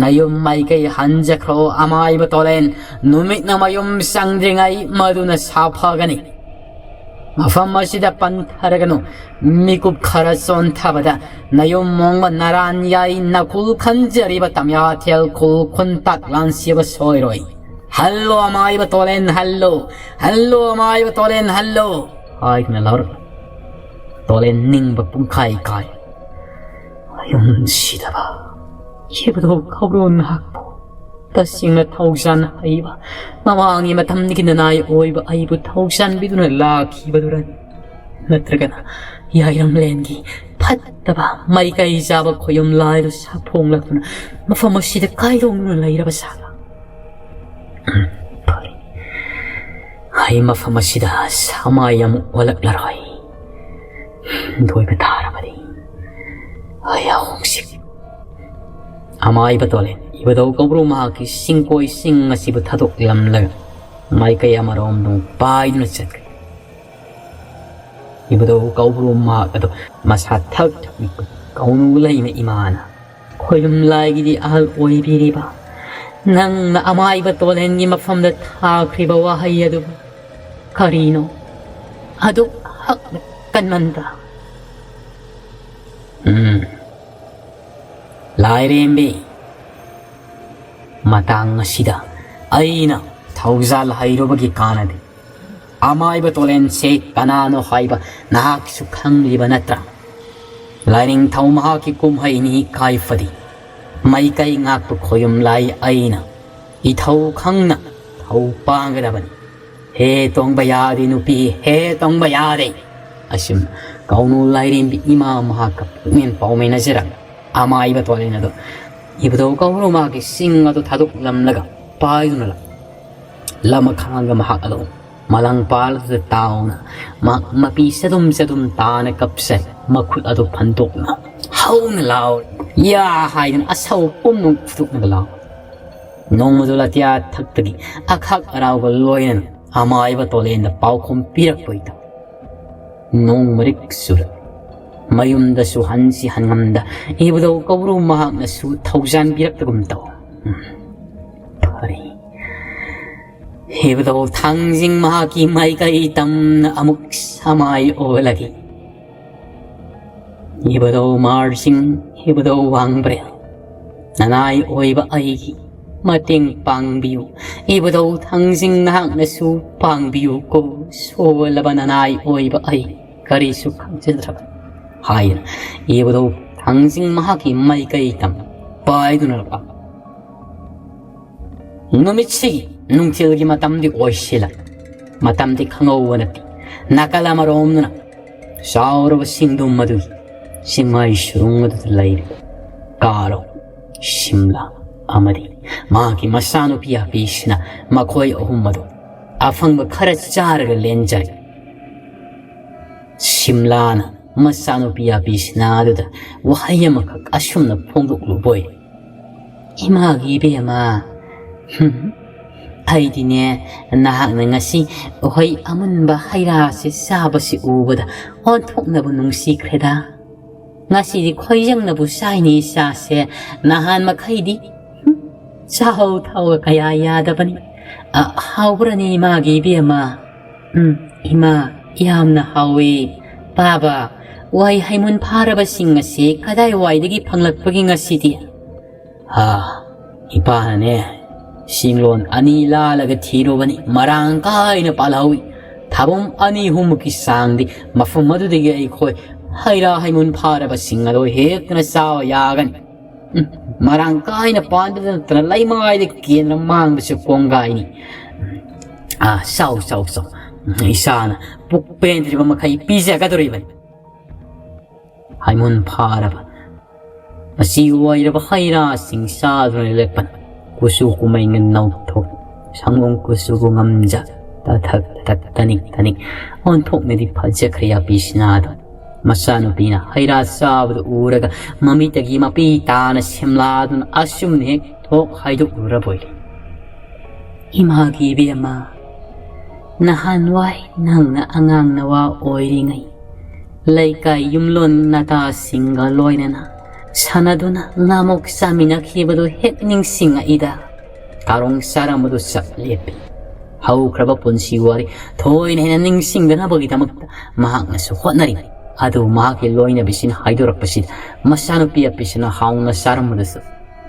ꯅꯌꯨꯝ ꯃꯥꯏꯀꯩ ꯍꯟꯖꯈ꯭ꯔꯣ ꯑꯃꯥꯏꯕ ꯇꯣꯂꯦꯟ, ꯅꯨꯃꯤꯠꯅ ꯃꯌꯨꯝ ꯆꯪꯗ꯭ꯔꯤꯉꯩ ꯃꯗꯨꯅ ꯁꯥꯐꯒꯅꯤ꯫ ꯃꯐꯝ ꯑꯁꯤꯗ ꯄꯟꯊꯔꯒꯅꯨ꯫ ꯃꯤꯀꯨꯞ ꯈꯔ ꯆꯣꯟꯊꯕꯗ ꯅꯌꯨꯝ ꯃꯣꯡꯕ ꯅꯔꯥꯟ ꯌꯥꯏ ꯅꯀꯨꯜ ꯈꯟꯖꯔꯤꯕ ꯇꯝꯌꯥꯊꯦꯜ ꯈꯨꯜ ꯈꯨꯟ ꯇꯥꯛꯂꯥꯟꯁꯤꯕ ꯁꯣꯏꯔꯣꯏ꯫ ꯍꯜꯂꯣ ꯑꯃꯥꯏꯕ ꯇꯣꯂꯦꯟ ꯍꯜꯂꯣ, ꯍꯜꯂꯣ ꯑꯃꯥꯏꯕ ꯇꯣꯂꯦꯟ ꯍꯜꯂꯣ ꯍꯥꯏꯗꯨꯅ ꯂꯧꯔꯛꯂꯤ꯫ ꯇꯣꯂꯦꯟ ꯅꯤꯡꯕ ꯄꯨꯡꯈꯥꯏ ꯀꯥꯏ꯫ ꯌꯨꯝ ꯁꯤꯗꯕ ꯏꯕꯨꯙꯧ ꯀꯧꯕ꯭ꯔꯨ ꯅꯍꯥꯛꯄꯨ ꯇꯁꯦꯡꯅ ꯊꯧꯖꯥꯟ ꯍꯩꯕ, ꯃꯃꯥꯡꯒꯤ ꯃꯇꯝꯗꯒꯤ ꯅꯅꯥꯏ ꯑꯣꯏꯕ ꯑꯩꯕꯨ ꯊꯧꯖꯥꯟꯕꯤꯗꯨꯅ ꯂꯥꯛꯈꯤꯕꯗꯨꯔꯅꯤ? ꯅꯠꯇ꯭ꯔꯒꯅ ꯌꯥꯏꯔꯝꯂꯦꯟꯒꯤ ꯐꯠꯇꯕ ꯃꯥꯏꯀꯩ ꯆꯥꯕ ꯈꯣꯌꯨꯝ ꯂꯥꯏꯗꯨ ꯁꯥꯐꯣꯡꯂꯛꯇꯨꯅ ꯃꯐꯝ ꯑꯁꯤꯗ ꯀꯥꯏꯗꯣꯡꯗꯨꯅ ꯂꯩꯔꯕ ꯁꯥꯕ? ꯐꯔꯦ, ꯑꯩ ꯃꯐꯝ ꯑꯁꯤꯗ ꯁꯃꯥꯏ ꯑꯃꯨꯛ ꯑꯣꯜꯂꯛꯂꯔꯣꯏ꯫ ꯂꯣꯏꯕ ꯇꯥꯔꯕꯗꯤ ꯑꯩ ꯍꯧꯖꯤꯛ ꯑꯃꯥꯏꯕ ꯇꯣꯂꯦꯟ ꯏꯕꯨꯙꯧ ꯀꯧꯕ꯭ꯔꯨ ꯃꯍꯥꯛꯀꯤ ꯁꯤꯡꯀꯣꯏꯁꯤꯡ ꯑꯁꯤꯕꯨ ꯊꯥꯗꯣꯛꯂꯝꯂꯒ ꯃꯥꯏꯀꯩ ꯑꯃꯔꯣꯝꯗ ꯄꯥꯏꯗꯨꯅ ꯆꯠꯈ꯭ꯔꯦ꯫ ꯏꯕꯨꯙꯧ ꯀꯧꯕ꯭ꯔꯨ ꯃꯍꯥꯛ ꯑꯗꯨ ꯃꯁꯥ ꯊꯛ ꯊꯛ ꯀꯧꯅꯨ ꯂꯩꯃ ꯏꯃꯥꯅ ꯈꯣꯏꯔꯨꯝ ꯂꯥꯏꯒꯤꯗꯤ ꯑꯍꯜ ꯑꯣꯏꯕꯤꯔꯤꯕ ꯅꯪꯅ ꯑꯃꯥꯏꯕ ꯇꯣꯂꯦꯟꯒꯤ ꯃꯐꯝꯗ ꯊꯥꯈ꯭ꯔꯤꯕ ꯋꯥꯍꯩ ꯑꯗꯨꯕꯨ ꯀꯔꯤꯅꯣ? ꯑꯗꯨꯛ ꯍꯛꯅ ꯀꯟꯃꯟꯕ꯭ꯔꯥ? ꯎꯝ꯫ ꯂꯥꯏꯔꯦꯝꯕꯤ, ꯃꯇꯥꯡ ꯑꯁꯤꯗ ꯑꯩꯅ ꯊꯧꯖꯥꯜ ꯍꯩꯔꯨꯕꯒꯤ ꯀꯥꯟꯅꯗꯦ꯫ ꯑꯃꯥꯏꯕ ꯇꯣꯂꯦꯟꯁꯦ ꯀꯅꯥꯅꯣ ꯍꯥꯏꯕ ꯅꯍꯥꯛꯁꯨ ꯈꯪꯂꯤꯕ ꯅꯠꯇ꯭ꯔꯥ? ꯂꯥꯏꯅꯤꯡꯊꯧ ꯃꯍꯥꯛꯀꯤ ꯀꯨꯝꯍꯩꯅꯤ ꯀꯥꯏꯐꯗꯤ꯫ ꯃꯥꯏꯀꯩ ꯉꯥꯛꯄ ꯈꯣꯌꯨꯝ ꯂꯥꯏ ꯑꯩꯅ ꯏꯊꯧ ꯈꯪꯅ ꯊꯧ ꯄꯥꯡꯒꯗꯕꯅꯤ꯫ ꯍꯦ ꯇꯣꯡꯕ ꯌꯥꯗꯦ ꯅꯨꯄꯤ, ꯍꯦ ꯇꯣꯡꯕ ꯌꯥꯗꯦ꯫ ꯑꯁꯨꯝ ꯀꯧꯅꯨ ꯂꯥꯏꯔꯦꯝꯕꯤ ꯏꯃꯥ ꯃꯍꯥꯛꯀ ꯄꯨꯛꯃꯦꯟ ꯄꯥꯎꯃꯤꯟꯅꯖꯔꯒ ꯑꯃꯥꯏꯕ ꯇꯣꯂꯦꯟ ꯑꯗꯨ ꯏꯕꯨꯙꯧ ꯀꯧꯕ꯭ꯔꯨ ꯃꯍꯥꯛꯀꯤ ꯁꯤꯡ ꯑꯗꯨ ꯊꯥꯗꯣꯛꯂꯝꯂꯒ ꯄꯥꯏꯗꯨꯅ ꯂꯥꯛ ꯂꯝꯈꯥꯡꯒ ꯃꯍꯥꯛ ꯑꯗꯨ ꯃꯂꯥꯡꯄꯥꯜ ꯑꯗꯨꯗ ꯇꯥꯎꯅ ꯃꯍꯥꯛ ꯃꯄꯤ ꯆꯗꯨꯝ ꯆꯗꯨꯝ ꯇꯥꯅ ꯀꯞꯆꯩ꯫ ꯃꯈꯨꯠ ꯑꯗꯨ ꯐꯟꯗꯣꯛꯅ ꯍꯧꯅ ꯂꯥꯎꯔꯤ꯫ ꯌꯥ ꯍꯥꯏꯗꯨꯅ ꯑꯁꯧ ꯄꯨꯝꯅꯃꯛ ꯐꯨꯗꯣꯛꯅꯕ ꯂꯥꯎ꯫ ꯅꯣꯡꯃꯗꯨ ꯂꯥꯇꯤꯌꯥ ꯊꯛꯇꯒꯤ ꯑꯈꯥꯛ ꯑꯔꯥꯎꯒ ꯂꯣꯏꯅꯅ ꯑꯃꯥꯏꯕ ꯇꯣꯂꯦꯟꯗ ꯄꯥꯎꯈꯨꯝ ꯄꯤꯔꯛꯄꯩ ꯇꯧ꯫ ꯅꯣꯡ ꯃꯔꯤꯛ ꯆꯨꯔꯛ ꯃꯌꯨꯝꯗꯁꯨ ꯍꯟꯁꯤ ꯍꯟꯉꯝꯗ ꯏꯕꯨꯙꯧ ꯀꯧꯕ꯭ꯔꯨ ꯃꯍꯥꯛꯅꯁꯨ ꯊꯧꯖꯥꯟꯕꯤꯔꯛꯇꯒꯨꯝ ꯇꯧ꯫ ꯎꯝ꯫ ꯐꯔꯦ꯫ ꯏꯕꯨꯙꯧ ꯊꯥꯡꯖꯤꯡ ꯃꯍꯥꯛꯀꯤ ꯃꯥꯏꯀꯩ ꯇꯝꯅ ꯑꯃꯨꯛ ꯁꯃꯥꯏ ꯑꯣꯜꯂꯒꯦ꯫ ꯏꯕꯨꯙꯧ ꯃꯥꯔꯖꯤꯡ, ꯏꯕꯨꯙꯧ ꯋꯥꯡꯕ꯭ꯔꯦꯜ, ꯅꯅꯥꯏ ꯑꯣꯏꯕ ꯑꯩꯒꯤ ꯃꯇꯦꯡ ꯄꯥꯡꯕꯤꯌꯨ꯫ ꯏꯕꯨꯙꯧ ꯊꯥꯡꯖꯤꯡ ꯅꯍꯥꯛꯅꯁꯨ ꯄꯥꯡꯕꯤꯌꯨ ꯀꯣ, ꯁꯣꯜꯂꯕ ꯅꯅꯥꯏ ꯑꯣꯏꯕ ꯑꯩ ꯀꯔꯤꯁꯨ ꯈꯪꯖꯗ꯭ꯔꯕ ꯍꯥꯏꯅ ꯏꯕꯨꯙꯧ ꯊꯥꯡꯖꯤꯡ ꯃꯍꯥꯛꯀꯤ ꯃꯥꯏꯀꯩ ꯇꯝꯅ ꯄꯥꯏꯗꯨꯅ ꯂꯥꯛꯄ꯫ ꯅꯨꯃꯤꯠꯁꯤꯒꯤ ꯅꯨꯡꯊꯤꯜꯒꯤ ꯃꯇꯝꯗꯤ ꯑꯣꯏꯁꯤꯜꯂꯛ ꯃꯇꯝꯗꯤ ꯈꯪꯍꯧꯕ ꯅꯠꯇꯦ꯫ ꯅꯥꯀꯜ ꯑꯃꯔꯣꯝꯗꯅ ꯆꯥꯎꯔꯕ ꯁꯤꯡꯗꯨꯝ ꯑꯗꯨꯒꯤ ꯆꯤꯡꯃꯥꯏ ꯁꯨꯔꯨꯡ ꯑꯗꯨꯗ ꯂꯩꯔꯤꯕ ꯀꯥꯔꯣ, ꯁꯤꯝꯂꯥ ꯑꯃꯗꯤ ꯃꯍꯥꯛꯀꯤ ꯃꯆꯥꯅꯨꯄꯤ ꯑꯄꯤꯁꯤꯅ ꯃꯈꯣꯏ ꯑꯍꯨꯝ ꯑꯗꯨ ꯑꯐꯪꯕ ꯈꯔ ꯆꯥꯔꯒ ꯂꯦꯟꯖꯔꯤ꯫ ꯁꯤꯝꯂꯥꯅ ꯃꯆꯥꯅꯨꯄꯤ ꯑꯄꯤꯁꯤꯅ ꯑꯗꯨꯗ ꯋꯥꯍꯩ ꯑꯃꯈꯛ ꯑꯁꯨꯝꯅ ꯐꯣꯡꯗꯣꯛꯂꯨꯕꯣꯏ, "ꯏꯃꯥꯒꯤ ꯏꯕꯦꯝꯃ, ꯍꯨꯝ, ꯑꯩꯗꯤꯅꯦ, ꯅꯍꯥꯛꯅ ꯉꯁꯤ ꯎꯍꯩ ꯑꯃꯨꯟꯕ ꯍꯩ ꯔꯥꯁꯦ ꯆꯥꯕꯁꯤ ꯎꯕꯗ ꯑꯣꯟꯊꯣꯛꯅꯕꯨ ꯅꯨꯡꯁꯤꯈ꯭ꯔꯦꯗ꯫ ꯉꯁꯤꯗꯤ ꯈꯣꯏꯖꯪꯅꯕꯨ ꯆꯥꯏꯅꯦ ꯏꯆꯥꯁꯦ, ꯅꯍꯥꯟ ꯃꯈꯩꯗꯤ, ꯍꯨꯝ, ꯆꯥꯍꯧ ꯊꯥꯎꯒ ꯀꯌꯥ ꯌꯥꯗꯕꯅꯤ꯫ ꯑ, ꯍꯥꯎꯕ꯭ꯔꯅꯦ ꯏꯃꯥꯒꯤ ꯏꯕꯦꯝꯃ?" "ꯎꯝ, ꯏꯃꯥ, ꯌꯥꯝꯅ ꯍꯥꯎꯋꯦ꯫ ꯄꯥꯕ, ꯋꯥꯏ ꯍꯩꯃꯨꯟ ꯐꯥꯔꯕꯁꯤꯡ ꯑꯁꯤ ꯀꯗꯥꯏꯋꯥꯏꯗꯒꯤ ꯐꯪꯂꯛꯄꯒꯦ ꯉꯁꯤꯗꯤ?" "ꯍꯥ, ꯏꯄꯥꯅꯅꯦ, ꯆꯤꯡꯂꯣꯟ ꯑꯅꯤ ꯂꯥꯜꯂꯒ ꯊꯤꯔꯨꯕꯅꯤ, ꯃꯔꯥꯡ ꯀꯥꯏꯅ ꯄꯥꯜꯍꯧꯏ꯫ ꯊꯥꯕꯨꯝ ꯑꯅꯤ ꯑꯍꯨꯝꯃꯨꯛꯀꯤ ꯆꯥꯡꯗꯤ ꯃꯐꯝ ꯑꯗꯨꯗꯒꯤ ꯑꯩꯈꯣꯏ ꯍꯩ ꯔꯥ ꯍꯩꯃꯨꯟ ꯐꯥꯔꯕꯁꯤꯡ ꯑꯗꯣ ꯍꯦꯛꯇꯅ ꯆꯥꯕ ꯌꯥꯒꯅꯤ꯫ ꯎꯝ, ꯃꯔꯥꯡ ꯀꯥꯏꯅ ꯄꯥꯟꯕꯗ ꯅꯠꯇꯅ ꯂꯩꯃꯥꯏꯗ ꯀꯦꯟꯗꯅ ꯃꯥꯡꯕꯁꯨ ꯀꯣꯡꯒꯥꯏꯅꯤ꯫ ꯑꯥ, ꯆꯥꯎ, ꯆꯥꯎ, ꯆꯥꯎ꯫ ꯏꯁꯥꯅ ꯄꯨꯛ ꯄꯦꯟꯗ꯭ꯔꯤꯕ ꯃꯈꯩ ꯄꯤꯖꯒꯗꯧꯔꯤꯕꯅꯤ꯫ ꯍꯩꯃꯨꯟ ꯐꯥꯔꯕ, ꯃꯆꯤ ꯑꯣꯏꯔꯕ ꯍꯩ ꯔꯥꯁꯤꯡ ꯆꯥꯗꯨꯅ ꯂꯦꯞꯄꯅ ꯀꯨꯆꯨ ꯀꯨꯃꯩ ꯉꯟꯅꯧ ꯊꯣꯛ, ꯁꯪꯒꯣꯝ ꯀꯨꯆꯨꯕꯨ ꯉꯝꯖ, ꯇꯊꯛ ꯇꯊꯛ ꯇꯅꯤꯛ ꯇꯅꯤꯛ ꯑꯣꯟꯊꯣꯛꯅꯗꯤ ꯐꯖꯈ꯭ꯔꯦ ꯑꯄꯤꯁꯤꯅꯥꯗꯣ꯫ ꯃꯆꯥꯅꯨꯄꯤꯅ ꯍꯩ ꯔꯥ ꯆꯥꯕꯗꯨ ꯎꯔꯒ ꯃꯃꯤꯠꯇꯒꯤ ꯃꯄꯤ ꯇꯥꯅ ꯁꯦꯝꯂꯥꯗꯨꯅ ꯑꯁꯨꯝꯅ ꯍꯦꯛ ꯊꯣꯛ ꯍꯥꯏꯗꯣꯛꯂꯨꯔꯕꯣꯏ꯫ ꯏꯃꯥꯒꯤ ꯏꯕꯦꯝꯃ, ꯅꯍꯥꯟꯋꯥꯏ ꯅꯪꯅ ꯑꯉꯥꯡ ꯅꯋꯥ ꯑꯣꯏꯔꯤꯉꯩ ꯂꯩꯀꯥꯏ ꯌꯨꯝꯂꯣꯟ ꯅꯇꯥꯁꯤꯡꯒ ꯂꯣꯏꯅꯅ ꯁꯥꯟꯅꯗꯨꯅ ꯉꯥꯃꯣꯛ ꯆꯥꯃꯤꯟꯅꯈꯤꯕꯗꯨ ꯍꯦꯛ ꯅꯤꯡꯁꯤꯡꯉꯛꯏꯗ꯫ ꯀꯥꯔꯣꯡ ꯆꯥꯔꯝꯕꯗꯨ ꯆꯞ ꯂꯦꯞꯄꯤ꯫ ꯍꯧꯈ꯭ꯔꯕ ꯄꯨꯟꯁꯤ ꯋꯥꯔꯤ ꯊꯣꯏꯅ ꯍꯦꯟꯅ ꯅꯤꯡꯁꯤꯡꯗꯅꯕꯒꯤꯗꯃꯛꯇ ꯃꯍꯥꯛꯅꯁꯨ ꯍꯣꯠꯅꯔꯤ꯫ ꯑꯗꯨꯕꯨ ꯃꯍꯥꯛꯀꯤ ꯂꯣꯏꯅꯕꯤꯁꯤꯅ ꯍꯥꯏꯗꯣꯔꯛꯄꯁꯤꯗ ꯃꯆꯥꯅꯨꯄꯤ ꯑꯄꯤꯁꯤꯅ ꯍꯥꯎꯅ ꯆꯥꯔꯝꯕꯗꯨꯁꯨ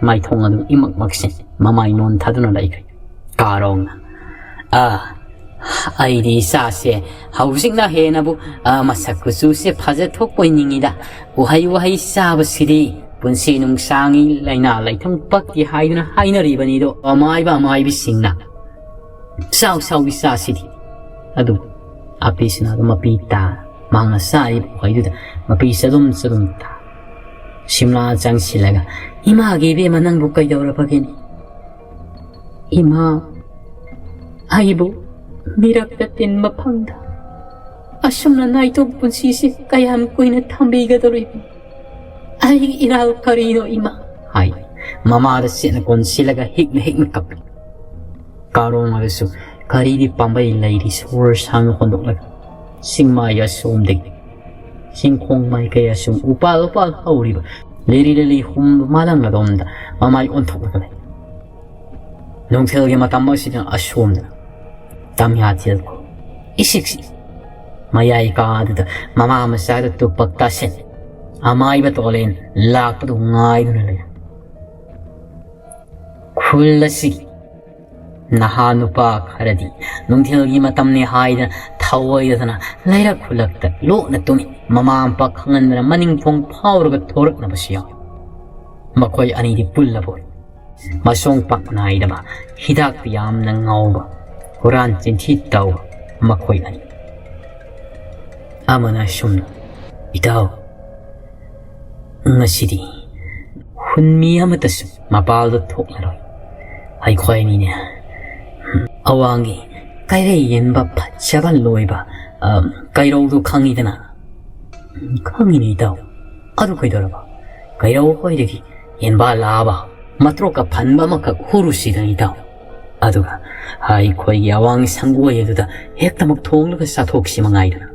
ꯃꯥꯏꯊꯣꯡ ꯑꯗꯨ ꯏꯃꯛ ꯃꯛꯁꯤꯟ ꯃꯃꯥꯏ ꯅꯣꯟꯊꯗꯨꯅ ꯂꯩꯈ꯭ꯔꯦ꯫ ꯀꯥꯔꯣꯡꯅ, "ꯑꯥ, ꯑꯩꯗꯤ ꯏꯆꯥꯁꯦ ꯍꯧꯖꯤꯛꯅ ꯍꯦꯟꯅꯕꯨ, ꯑꯥ, ꯃꯁꯛ ꯀꯨꯆꯨꯁꯦ ꯐꯖꯊꯣꯛꯄꯣꯏ ꯅꯤꯡꯉꯤꯗ꯫ ꯎꯍꯩ ꯋꯥꯍꯩ ꯆꯥꯕꯁꯤꯗꯤ ꯄꯨꯟꯁꯤ ꯅꯨꯡꯁꯥꯡꯉꯤ, ꯂꯥꯏꯅꯥ ꯂꯥꯏꯊꯨꯡ ꯄꯛꯇꯦ ꯍꯥꯏꯗꯨꯅ ꯍꯥꯏꯅꯔꯤꯕꯅꯤꯗꯣ ꯑꯃꯥꯏꯕ ꯑꯃꯥꯏꯕꯤꯁꯤꯡꯅ꯫ ꯆꯥꯎ ꯆꯥꯎ ꯏꯆꯥꯁꯤꯗꯤ"꯫ ꯑꯗꯨ ꯑꯄꯤꯁꯤꯅ ꯑꯗꯨꯝ ꯃꯄꯤ ꯇꯥ, ꯃꯍꯥꯛꯅ ꯆꯥꯔꯤꯕ ꯎꯍꯩꯗꯨꯗ ꯃꯄꯤ ꯆꯗꯨꯝ ꯆꯗꯨꯝ ꯇꯥ꯫ ꯁꯤꯝꯂꯥ ꯆꯪꯁꯤꯜꯂꯒ, "ꯏꯃꯥꯒꯤ ꯏꯕꯦꯝꯃ, ꯅꯪꯕꯨ ꯀꯩꯗꯧꯔꯕꯒꯦꯅꯦ? ꯏꯃꯥ, ꯑꯩꯕꯨ ꯃꯤꯔꯛꯇ ꯇꯤꯟꯕ ꯐꯪꯗ ꯑꯁꯨꯝꯅ ꯅꯥꯏꯇꯣꯝ ꯄꯨꯟꯁꯤꯁꯤ ꯀꯌꯥꯝ ꯀꯨꯏꯅ ꯊꯝꯕꯤꯒꯗꯧꯔꯤꯕꯅꯣ? ꯑꯩꯒꯤ ꯏꯔꯥꯜ ꯀꯔꯤꯅꯣ, ꯏꯃꯥ?" ꯍꯥꯏ꯫ ꯃꯃꯥꯗ ꯆꯦꯠꯅ ꯀꯣꯟꯁꯤꯜꯂꯒ ꯍꯤꯛꯅ ꯍꯤꯛꯅ ꯀꯞꯄꯤ꯫ ꯀꯥꯔꯣꯡ ꯑꯗꯨꯁꯨ ꯀꯔꯤꯗꯤ ꯄꯥꯝꯕꯩ ꯂꯩꯔꯤ, ꯁꯣꯔ ꯁꯥꯡꯅ ꯍꯣꯟꯗꯣꯛꯂꯒ ꯆꯤꯡꯃꯥꯏ ꯑꯁꯣꯝꯗꯒꯤ ꯆꯤꯡꯈꯣꯡ ꯃꯥꯏꯀꯩ ꯑꯁꯨꯝ ꯎꯄꯥꯜ ꯎꯄꯥꯜ ꯍꯧꯔꯤꯕ ꯂꯤꯔꯤ ꯂꯤꯔꯤ ꯍꯨꯝꯕ ꯃꯥꯂꯪ ꯑꯗꯣꯝꯗ ꯃꯃꯥꯏ ꯑꯣꯟꯊꯣꯛꯂꯒ ꯂꯩ꯫ ꯅꯨꯡꯊꯤꯜꯒꯤ ꯃꯇꯝ ꯑꯁꯤꯗ ꯑꯁꯣꯝꯗ ꯇꯝꯌꯥꯊꯦꯜ ꯈꯨꯜ ꯏꯁꯤꯛ ꯁꯤꯛ ꯃꯌꯥꯏ ꯀꯥꯗꯨꯗ ꯃꯃꯥ ꯃꯆꯥꯗ ꯇꯨꯄꯛ ꯇꯥꯁꯤꯟ ꯑꯃꯥꯏꯕ ꯇꯣꯂꯦꯟ ꯂꯥꯛꯄꯗꯨ ꯉꯥꯏꯗꯨꯅ ꯂꯩ꯫ ꯈꯨꯜ ꯑꯁꯤ ꯅꯍꯥ ꯅꯨꯄꯥ ꯈꯔꯗꯤ ꯅꯨꯡꯊꯤꯜꯒꯤ ꯃꯇꯝꯅꯤ ꯍꯥꯏꯗꯅ ꯊꯧꯑꯣꯏꯗꯗꯅ ꯂꯩꯔꯛ ꯈꯨꯜꯂꯛꯇ ꯂꯣꯠꯅ ꯇꯨꯝꯃꯤ꯫ ꯃꯃꯥ ꯃꯄꯥ ꯈꯪꯍꯟꯗꯅ ꯃꯅꯤꯡ ꯊꯣꯡ ꯐꯥꯎꯔꯒ ꯊꯣꯔꯛꯅꯕꯁꯨ ꯌꯥꯎꯏ꯫ ꯃꯈꯣꯏ ꯑꯅꯤꯗꯤ ꯄꯨꯜꯂꯕ ꯑꯣꯏ꯫ ꯃꯁꯣꯡ ꯄꯥꯛ ꯅꯥꯏꯗꯕ, ꯍꯤꯗꯥꯛꯇ ꯌꯥꯝꯅ ꯉꯥꯎꯕ, ꯍꯨꯔꯥꯟ ꯆꯤꯟꯊꯤ ꯇꯧꯕ ꯃꯈꯣꯏ ꯑꯅꯤ꯫ ꯑꯃꯅ ꯑꯁꯨꯝꯅ, "ꯏꯇꯥꯎ, ꯉꯁꯤꯗꯤ ꯍꯨꯟꯃꯤ ꯑꯃꯠꯇꯁꯨ ꯃꯄꯥꯜꯗ ꯊꯣꯛꯂꯔꯣꯏ꯫ ꯑꯩꯈꯣꯏ ꯑꯅꯤꯅꯦ ꯑꯋꯥꯡꯒꯤ ꯀꯩꯔꯩ ꯌꯦꯟꯕ ꯐꯖꯕ ꯂꯣꯏꯕ, ꯑ, ꯀꯩꯔꯧꯗꯨ ꯈꯪꯉꯤꯗꯅ?" "ꯈꯪꯉꯤꯅꯦ ꯏꯇꯥꯎ꯫ ꯑꯗꯨ ꯀꯩꯗꯧꯔꯕ? ꯀꯩꯔꯧ ꯍꯣꯏꯗꯒꯤ ꯌꯦꯟꯕꯥ ꯂꯥꯕ ꯃꯇ꯭ꯔꯣꯛꯀ ꯐꯟꯕ ꯑꯃꯈꯛ ꯍꯨꯔꯨꯁꯤꯗꯅ ꯏꯇꯥꯎ꯫ ꯑꯗꯨꯒ ꯑꯩꯈꯣꯏꯒꯤ ꯑꯋꯥꯡ ꯁꯪꯒꯣꯏ ꯑꯗꯨꯗ ꯍꯦꯛꯇꯃꯛ ꯊꯣꯡꯂꯒ ꯆꯥꯊꯣꯛꯁꯤ ꯃꯉꯥꯏꯗꯅ꯫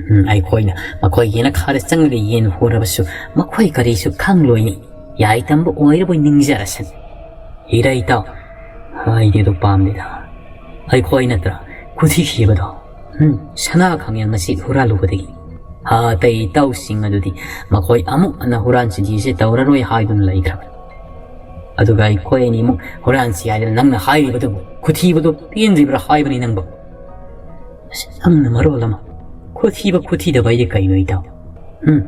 ꯎꯝ, ꯑꯩꯈꯣꯏꯅ ꯃꯈꯣꯏꯒꯤ ꯌꯦꯅꯈꯥꯗ ꯆꯪꯂꯒ ꯌꯦꯟ ꯍꯨꯔꯕꯁꯨ ꯃꯈꯣꯏ ꯀꯔꯤꯁꯨ ꯈꯪꯂꯣꯏꯅꯤ꯫ ꯌꯥꯏ ꯇꯝꯕ ꯑꯣꯏꯔꯕꯣꯏ ꯅꯤꯡꯖꯔꯁꯅꯤ꯫ ꯍꯤꯔꯥ ꯏꯇꯥꯎ, ꯑꯩꯗꯤ ꯑꯗꯨ ꯄꯥꯝꯗꯦꯗ꯫ ꯑꯩꯈꯣꯏ ꯅꯠꯇ꯭ꯔꯥ ꯈꯨꯊꯤꯈꯤꯕꯗꯣ? ꯎꯝ, ꯁꯅꯥ ꯈꯥꯡꯉꯦꯜ ꯃꯁꯤ ꯍꯨꯔꯥꯜꯂꯨꯕꯗꯒꯤ ꯑꯇꯩ ꯏꯇꯥꯎꯁꯤꯡ ꯑꯗꯨꯗꯤ ꯃꯈꯣꯏ ꯑꯃꯨꯛ ꯍꯟꯅ ꯍꯨꯔꯥꯟ ꯆꯤꯟꯊꯤꯁꯦ ꯇꯧꯔꯔꯣꯏ ꯍꯥꯏꯗꯨꯅ ꯂꯩꯈ꯭ꯔꯕꯅꯤ꯫ ꯑꯗꯨꯒ ꯑꯩꯈꯣꯏ ꯑꯅꯤꯃꯨꯛ ꯍꯨꯔꯥꯟꯁꯤ ꯍꯥꯏꯗꯅ ꯅꯪꯅ ꯍꯥꯏꯔꯤꯕꯗꯨꯕꯨ ꯈꯨꯊꯤꯕꯗꯣ ꯄꯦꯟꯗ꯭ꯔꯤꯕ꯭ꯔꯥ ꯍꯥꯏꯕꯅꯤ ꯅꯪꯕꯨ?" ꯑꯁ, ꯅꯪꯅ ꯃꯔꯣꯜ ꯑꯃ ꯈꯨꯊꯤꯕ ꯈꯨꯊꯤꯗꯕ ꯑꯩꯗꯤ ꯀꯩꯅꯣ ꯏꯇꯥꯎ? ꯎꯝ?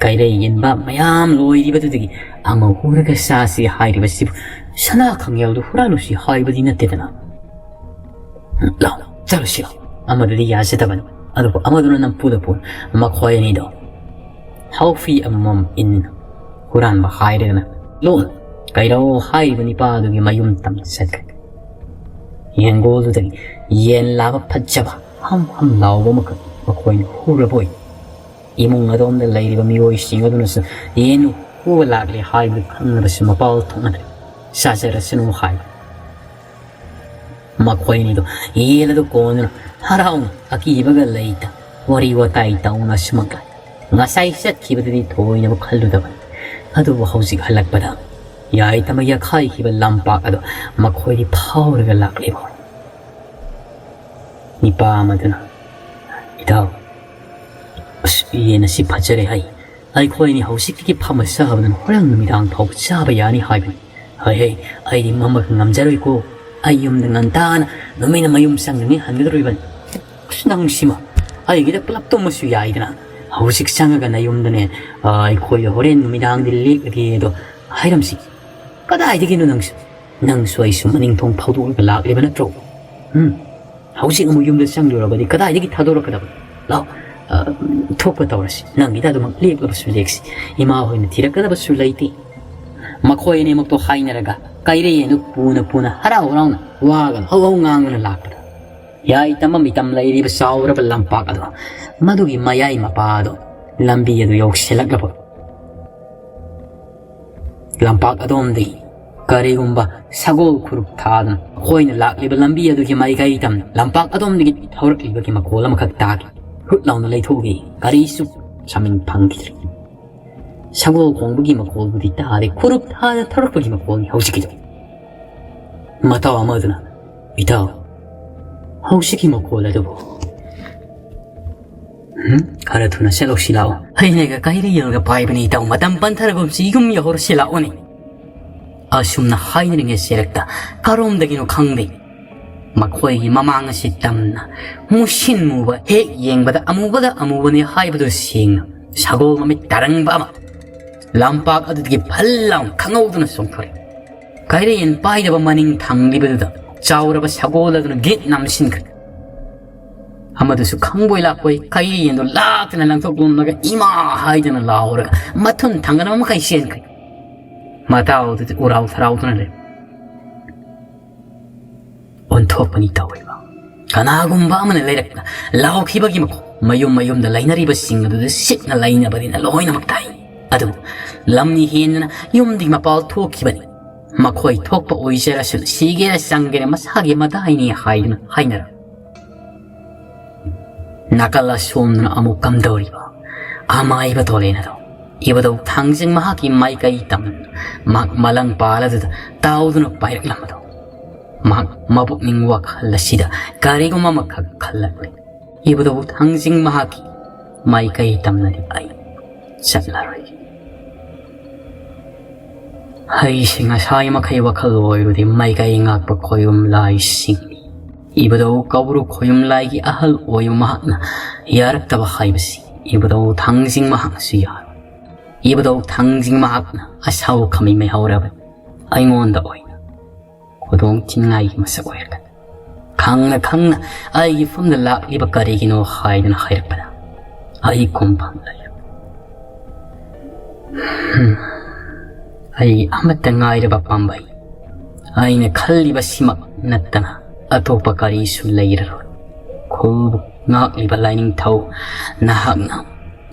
ꯀꯩꯔꯩ ꯌꯦꯟꯕ ꯃꯌꯥꯝ ꯂꯣꯏꯔꯤꯕꯗꯨꯗꯒꯤ ꯑꯃ ꯍꯨꯔꯒ ꯆꯥꯁꯤ ꯍꯥꯏꯔꯤꯕꯁꯤꯕꯨ ꯁꯅꯥ ꯈꯥꯡꯉꯦꯜꯗꯨ ꯍꯨꯔꯥꯜꯂꯨꯁꯤ ꯍꯥꯏꯕꯗꯤ ꯅꯠꯇꯦꯗꯅ꯫ ꯂꯥꯎ, ꯆꯠꯂꯨꯁꯤ ꯂꯥꯎ꯫ ꯑꯃꯗꯨꯗꯤ ꯌꯥꯖꯗꯕꯅꯤ꯫ ꯑꯗꯨꯕꯨ ꯑꯃꯗꯨꯅ ꯅꯝꯐꯨꯗ ꯄꯨ-, ꯃꯈꯣꯏ ꯑꯅꯤꯗꯣ ꯍꯥꯎꯐꯤ ꯑꯃꯃꯝ ꯏꯟ ꯍꯨꯔꯥꯟꯕ ꯍꯥꯏꯔꯒꯅ ꯂꯣꯟ ꯀꯩꯔꯧ ꯍꯥꯏꯔꯤꯕ ꯅꯤꯄꯥ ꯑꯗꯨꯒꯤ ꯃꯌꯨꯝ ꯇꯝꯅ ꯆꯠꯈ꯭ꯔꯦ꯫ ꯌꯦꯡꯒꯣꯜꯗꯨꯗꯒꯤ ꯌꯦꯟ ꯂꯥꯕ ꯐꯖꯕ ꯍꯝ ꯍꯝ ꯂꯥꯎꯕ ꯑꯃꯈꯛ ꯃꯈꯣꯏꯅ ꯍꯨꯔꯕꯣꯏ꯫ ꯏꯃꯨꯡ ꯑꯗꯣꯝꯗ ꯂꯩꯔꯤꯕ ꯃꯤꯑꯣꯏꯁꯤꯡ ꯑꯗꯨꯅꯁꯨ ꯌꯦꯟ ꯍꯨꯕ ꯂꯥꯛꯂꯦ ꯍꯥꯏꯕꯗꯨ ꯈꯪꯅꯕꯁꯨ ꯃꯄꯥꯜ ꯊꯣꯛꯅꯗ꯭ꯔꯦ꯫ ꯆꯥꯖꯔꯁꯅꯨ ꯍꯥꯏꯕ꯫ ꯃꯈꯣꯏ ꯑꯅꯤꯗꯨ ꯌꯦꯟ ꯑꯗꯨ ꯀꯣꯟꯗꯨꯅ ꯍꯔꯥꯎꯅ ꯑꯀꯤꯕꯒ ꯂꯩꯇ ꯋꯥꯔꯤ ꯋꯥꯇꯥꯏ ꯇꯧꯅ ꯁꯨꯃꯛꯂꯦ꯫ ꯉꯁꯥꯏ ꯆꯠꯈꯤꯕꯗꯨꯗꯤ ꯊꯣꯏꯅꯕꯨ ꯈꯜꯂꯨꯗꯕꯅꯤ꯫ ꯑꯗꯨꯕꯨ ꯍꯧꯖꯤꯛ ꯍꯜꯂꯛꯄꯗ ꯌꯥꯏꯇꯃ ꯌꯥꯈꯥꯏꯈꯤꯕ ꯂꯝꯄꯥꯛ ꯑꯗꯨ ꯃꯈꯣꯏꯗꯤ ꯐꯥꯎꯔꯒ ꯂꯥꯛꯂꯤꯕ ꯅꯤꯄꯥ ꯑꯃꯗꯨꯅ, "ꯏꯇꯥꯎ, ꯑꯁ, ꯌꯦꯟ ꯑꯁꯤ ꯐꯖꯔꯦ ꯍꯥꯏ꯫ ꯑꯩꯈꯣꯏꯅꯤ ꯍꯧꯖꯤꯛꯇꯒꯤ ꯐꯝꯃ ꯆꯥꯕꯗꯨꯅ ꯍꯣꯔꯦꯟ ꯅꯨꯃꯤꯗꯥꯡ ꯐꯥꯎꯕ ꯆꯥꯕ ꯌꯥꯅꯤ ꯍꯥꯏꯕꯅꯤ꯫ "ꯍꯣꯏ, ꯍꯣꯏ, ꯑꯩꯗꯤ ꯃꯃ ꯉꯝꯖꯔꯣꯏꯀꯣ꯫ ꯑꯩ ꯌꯨꯝꯗ ꯉꯟꯇꯥꯅ ꯅꯨꯃꯤꯠꯅ ꯃꯌꯨꯝ ꯆꯪꯗ꯭ꯔꯤꯉꯩ ꯍꯟꯒꯗꯧꯔꯤꯕꯅꯤ꯫ ꯑꯁ, ꯅꯪꯁꯤꯃ ꯑꯩꯒꯤꯗ ꯄꯨꯂꯞ ꯇꯨꯝꯃꯁꯨ ꯌꯥꯏꯗꯅ꯫ ꯍꯧꯖꯤꯛ ꯆꯪꯉꯒ ꯅꯌꯨꯝꯗꯅꯦ, ꯑ, ꯑꯩꯈꯣꯏ ꯍꯣꯔꯦꯟ ꯅꯨꯃꯤꯗꯥꯡꯗꯤ ꯂꯦꯛꯂꯒꯦ ꯑꯗꯣ ꯍꯥꯏꯔꯝꯁꯤ꯫ ꯀꯗꯥꯏꯗꯒꯤꯅꯣ ꯅꯪꯁꯨ? ꯅꯪꯁꯨ ꯑꯩꯁꯨ ꯃꯅꯤꯡ ꯊꯣꯡ ꯐꯥꯎꯗꯣꯛꯂꯒ ꯂꯥꯛꯂꯤꯕ ꯅꯠꯇ꯭ꯔꯣ? ꯎꯝ, ꯍꯧꯖꯤꯛ ꯑꯃꯨꯛ ꯌꯨꯝꯗ ꯆꯪꯂꯨꯔꯕꯗꯤ ꯀꯗꯥꯏꯗꯒꯤ ꯊꯥꯗꯣꯔꯛꯀꯗꯕ? ꯂꯥꯎ, ꯑ, ꯊꯣꯛꯄ ꯇꯧꯔꯁꯤ꯫ ꯅꯪꯒꯤꯗ ꯑꯗꯨꯃꯛ ꯂꯦꯛꯂꯕꯁꯨ ꯂꯦꯛꯁꯤ꯫ ꯏꯃꯥ ꯍꯣꯏꯅ ꯊꯤꯔꯛꯀꯗꯕꯁꯨ ꯂꯩꯇꯦ꯫" ꯃꯈꯣꯏ ꯑꯅꯤꯃꯛꯇꯣ ꯍꯥꯏꯅꯔꯒ ꯀꯩꯔꯦꯟꯗꯨ ꯄꯨꯅ ꯄꯨꯅ ꯍꯔꯥꯎ ꯍꯔꯥꯎꯅ ꯋꯥꯒ ꯍꯧ ꯍꯧ ꯉꯥꯡꯗꯨꯅ ꯂꯥꯛꯄꯗ, ꯌꯥꯏ ꯇꯝꯕ ꯃꯤꯇꯝ ꯂꯩꯔꯤꯕ ꯆꯥꯎꯔꯕ ꯂꯝꯄꯥꯛ ꯑꯗꯣ, ꯃꯗꯨꯒꯤ ꯃꯌꯥꯏ ꯃꯄꯥꯗꯣ ꯂꯝꯕꯤ ꯑꯗꯨ ꯌꯧꯁꯤꯜꯂꯛꯂꯕ꯫ ꯂꯝꯄꯥꯛ ꯑꯗꯣꯝꯗꯒꯤ ꯀꯔꯤꯒꯨꯝꯕ ꯁꯒꯣꯜ ꯈꯨꯔꯨꯞ ꯊꯥꯗꯨꯅ ꯃꯈꯣꯏꯅ ꯂꯥꯛꯂꯤꯕ ꯂꯝꯕꯤ ꯑꯗꯨꯒꯤ ꯃꯥꯏꯀꯩ ꯇꯝꯅ ꯂꯝꯄꯥꯛ ꯑꯗꯣꯝꯗꯒꯤ ꯊꯧꯔꯛꯂꯤꯕꯒꯤ ꯃꯈꯣꯜ ꯑꯃꯈꯛ ꯇꯥꯈꯤ꯫ ꯍꯨꯠ ꯂꯥꯎꯅ ꯂꯩꯊꯣꯛꯎꯏ꯫ ꯀꯔꯤꯁꯨ ꯁꯃꯤꯡ ꯐꯪꯈꯤꯗ꯭ꯔꯦ꯫ ꯁꯒꯣꯜ ꯈꯣꯡꯕꯒꯤ ꯃꯈꯣꯜꯕꯨꯗꯤ ꯇꯥꯗꯦ, ꯈꯨꯔꯨꯞ ꯊꯥꯗ ꯊꯧꯔꯛꯄꯒꯤ ꯃꯈꯣꯜꯅꯤ ꯍꯧꯖꯤꯛꯀꯤꯗꯣ꯫ ꯃꯇꯥꯎ ꯑꯃꯗꯨꯅ, "ꯏꯇꯥꯎ, ꯍꯧꯖꯤꯛꯀꯤ ꯃꯈꯣꯜ ꯑꯗꯨꯕꯨ?" "ꯎꯝ, ꯈꯔ ꯊꯨꯅ ꯆꯠꯂꯧꯁꯤ ꯂꯥꯛꯑꯣ꯫ ꯑꯩꯅꯒ ꯀꯩꯔꯦꯜꯒ ꯄꯥꯏꯕꯅꯤ ꯏꯇꯥꯎ, ꯃꯇꯝ ꯄꯟꯊꯔꯒꯨꯝꯁꯤ, ꯌꯨꯝ ꯌꯧꯍꯧꯔꯁꯤ ꯂꯥꯛꯑꯣꯅꯦ꯫" ꯑꯁꯨꯝꯅ ꯍꯥꯏꯅꯔꯤꯉꯩ ꯆꯦꯔꯛꯇ ꯀꯔꯣꯝꯗꯒꯤꯅꯣ ꯈꯪꯗꯦ, ꯃꯈꯣꯏꯒꯤ ꯃꯃꯥꯡ ꯑꯁꯤ ꯇꯝꯅ ꯃꯨꯁꯤꯟ ꯃꯨꯕ, ꯍꯦꯛ ꯌꯦꯡꯕꯗ ꯑꯃꯨꯕꯗ ꯑꯃꯨꯕꯅꯤ ꯍꯥꯏꯕꯗꯨ ꯁꯦꯡꯅ ꯁꯒꯣꯜ ꯃꯃꯤꯠ ꯇꯥꯔꯪꯕ ꯑꯃ ꯂꯝꯄꯥꯛ ꯑꯗꯨꯗꯒꯤ ꯐꯜ ꯂꯥꯎꯅ ꯈꯪꯍꯧꯗꯅ ꯆꯣꯡꯊꯣꯔꯛꯏ꯫ ꯀꯩꯔꯦꯟ ꯄꯥꯏꯗꯕ ꯃꯅꯤꯡ ꯊꯪꯂꯤꯕꯗꯨꯗ ꯆꯥꯎꯔꯕ ꯁꯒꯣꯜ ꯑꯗꯨꯅ ꯒꯤꯠ ꯅꯝꯁꯤꯟꯈ꯭ꯔꯦ꯫ ꯑꯃꯗꯨꯁꯨ ꯈꯪꯕꯣꯏ ꯂꯥꯛꯄꯣꯏ ꯀꯩꯔꯦꯟꯗꯨ ꯂꯥꯛꯇꯅ ꯂꯪꯊꯣꯛꯂꯝꯂꯒ ꯏꯃꯥ ꯍꯥꯏꯗꯅ ꯂꯥꯎꯔꯒ ꯃꯊꯨꯟ ꯊꯪꯒꯅꯕ ꯃꯈꯩ ꯆꯦꯟꯈ꯭ꯔꯦ꯫ ꯃꯇꯥꯎꯗꯨꯗꯤ ꯎꯔꯥꯎ ꯊꯔꯥꯎꯗꯨꯅ ꯂꯩ꯫ ꯑꯣꯟꯊꯣꯛꯄꯅꯤ ꯇꯧꯔꯤꯕ꯫ ꯀꯅꯥꯒꯨꯝꯕ ꯑꯃꯅ ꯂꯩꯔꯛꯇ ꯂꯥꯎꯈꯤꯕꯒꯤ ꯃꯈꯣꯜ, ꯃꯌꯨꯝ ꯃꯌꯨꯝꯗ ꯂꯩꯅꯔꯤꯕꯁꯤꯡ ꯑꯗꯨꯗ ꯁꯤꯠꯅ ꯂꯩꯅꯕꯅꯤꯅ ꯂꯣꯏꯅꯃꯛ ꯇꯥꯏ꯫ ꯑꯗꯨꯕꯨ ꯂꯝꯅꯤ ꯍꯦꯟꯗꯅ ꯌꯨꯝꯗꯒꯤ ꯃꯄꯥꯜ ꯊꯣꯛꯈꯤꯕꯅꯤ꯫ ꯃꯈꯣꯏ ꯊꯣꯛꯄ ꯑꯣꯏꯖꯔꯁꯨ ꯁꯤꯒꯦꯔ ꯆꯪꯒꯦꯔ ꯃꯁꯥꯒꯤ ꯃꯗꯥꯏꯅꯤ ꯍꯥꯏꯗꯨꯅ ꯍꯥꯏꯅꯔꯝꯃꯤ꯫ ꯅꯥꯀꯜ ꯑꯁꯣꯝꯗꯅ ꯑꯃꯨꯛ ꯀꯝꯗꯧꯔꯤꯕ? ꯑꯃꯥꯏꯕ ꯇꯣꯂꯦꯟ ꯑꯗꯣ ꯏꯕꯨꯙꯧ ꯊꯥꯡꯖꯤꯡ ꯃꯍꯥꯛꯀꯤ ꯃꯥꯏꯀꯩ ꯇꯝꯅ ꯃꯍꯥꯛ ꯃꯂꯪ ꯄꯥꯜ ꯑꯗꯨꯗ ꯇꯥꯎꯗꯨꯅ ꯄꯥꯏꯔꯛꯂꯝꯕꯗꯣ, ꯃꯍꯥꯛ ꯃꯕꯨꯛꯅꯤꯡ ꯋꯥꯈꯜ ꯑꯁꯤꯗ ꯀꯔꯤꯒꯨꯝꯕ ꯑꯃꯈꯛ ꯈꯜꯂꯛꯂꯤ꯫ ꯏꯕꯨꯙꯧ ꯊꯥꯡꯖꯤꯡ ꯃꯍꯥꯛꯀꯤ ꯃꯥꯏꯀꯩ ꯇꯝꯅꯗꯤ ꯑꯩ ꯆꯠꯂꯔꯣꯏꯒꯦ꯫ ꯑꯩꯁꯦ ꯉꯁꯥꯏ ꯃꯈꯩ ꯋꯥꯈꯜ ꯑꯣꯏꯔꯨꯗꯦ ꯃꯥꯏꯀꯩ ꯉꯥꯛꯄ ꯈꯣꯌꯨꯝ ꯂꯥꯏꯁꯤꯡꯅꯤ꯫ ꯏꯕꯨꯙꯧ ꯀꯧꯕ꯭ꯔꯨ ꯈꯣꯌꯨꯝ ꯂꯥꯏꯒꯤ ꯑꯍꯜ ꯑꯣꯏꯕ ꯃꯍꯥꯛꯅ ꯌꯥꯔꯛꯇꯕ ꯍꯥꯏꯕꯁꯤ ꯏꯕꯨꯙꯧ ꯊꯥꯡꯖꯤꯡ ꯃꯍꯥꯛꯅꯁꯨ ꯌꯥꯔꯣꯏ꯫ ꯏꯕꯨꯙꯧ ꯊꯥꯡꯖꯤꯡ ꯃꯍꯥꯛꯅ ꯑꯁꯥꯎ ꯈꯥꯃꯩ ꯃꯩꯍꯧꯔꯕꯅꯤ꯫ ꯑꯩꯉꯣꯟꯗ ꯑꯣꯏꯅ ꯈꯨꯗꯣꯡ ꯊꯤꯅꯤꯡꯉꯥꯏꯒꯤ ꯃꯁꯛ ꯑꯣꯏꯔꯒꯅꯤ꯫ ꯈꯪꯅ ꯈꯪꯅ ꯑꯩꯒꯤ ꯐꯝꯗ ꯂꯥꯛꯂꯤꯕ ꯀꯔꯤꯒꯤꯅꯣ ꯍꯥꯏꯗꯨꯅ ꯍꯥꯏꯔꯛꯄꯗ ꯑꯩ ꯈꯨꯝꯐꯝ ꯂꯩꯔꯝꯗꯦ꯫ ꯑꯩ ꯑꯃꯠꯇ ꯉꯥꯏꯔꯕ ꯄꯥꯝꯕꯩ꯫ ꯑꯩꯅ ꯈꯜꯂꯤꯕꯁꯤꯃꯛ ꯅꯠꯇꯅ ꯑꯇꯣꯞꯄ ꯀꯔꯤꯁꯨ ꯂꯩꯔꯔꯣꯏ꯫ ꯈꯨꯜꯕꯨ ꯉꯥꯛꯂꯤꯕ ꯂꯥꯏꯅꯤꯡꯊꯧ ꯅꯍꯥꯛꯅ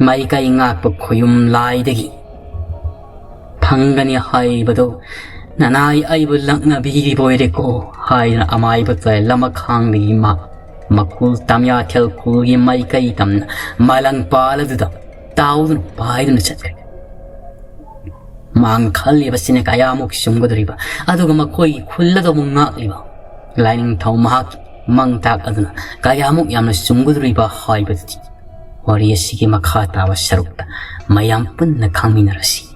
ꯃꯥꯏꯀꯩ ꯉꯥꯛꯄ ꯈꯨꯌꯨꯝ ꯂꯥꯏꯗꯒꯤ ꯐꯪꯒꯅꯤ ꯍꯥꯏꯕꯗꯨ ꯅꯅꯥꯏ ꯑꯩꯕꯨ ꯂꯛꯅꯕꯤꯔꯤꯕ ꯑꯣꯏꯔꯦꯀꯣ ꯍꯥꯏꯗꯨꯅ ꯑꯃꯥꯏꯕ ꯀꯌꯥ ꯑꯃ ꯈꯥꯡꯗꯒꯤ ꯃꯥ ꯃꯀꯨꯜ ꯇꯝꯌꯥꯊꯦꯜ ꯈꯨꯜꯒꯤ ꯃꯥꯏꯀꯩ ꯇꯝꯅ ꯃꯥꯂꯪ ꯄꯥꯜ ꯑꯗꯨꯗ ꯇꯥꯎꯗꯨꯅ ꯄꯥꯏꯗꯨꯅ ꯆꯠꯈ꯭ꯔꯦ꯫ ꯃꯥꯡ ꯈꯜꯂꯤꯕꯁꯤꯅ ꯀꯌꯥꯃꯨꯛ ꯆꯨꯝꯒꯗꯧꯔꯤꯕ, ꯑꯗꯨꯒ ꯃꯈꯣꯏꯒꯤ ꯈꯨꯜ ꯑꯗꯨ ꯑꯃꯨꯛ ꯉꯥꯛꯂꯤꯕ ꯂꯥꯏꯅꯤꯡꯊꯧ ꯃꯍꯥꯛꯀꯤ ꯃꯥꯡ ꯇꯥꯛ ꯑꯗꯨꯅ ꯀꯌꯥꯃꯨꯛ ꯌꯥꯝꯅ ꯆꯨꯝꯒꯗꯧꯔꯤꯕ ꯍꯥꯏꯕꯗꯨꯗꯤ ꯋꯥꯔꯤ ꯑꯁꯤꯒꯤ ꯃꯈꯥ ꯇꯥꯕ ꯁꯔꯨꯛꯇ ꯃꯌꯥꯝ ꯄꯨꯟꯅ ꯈꯪꯃꯤꯟꯅꯔꯁꯤ꯫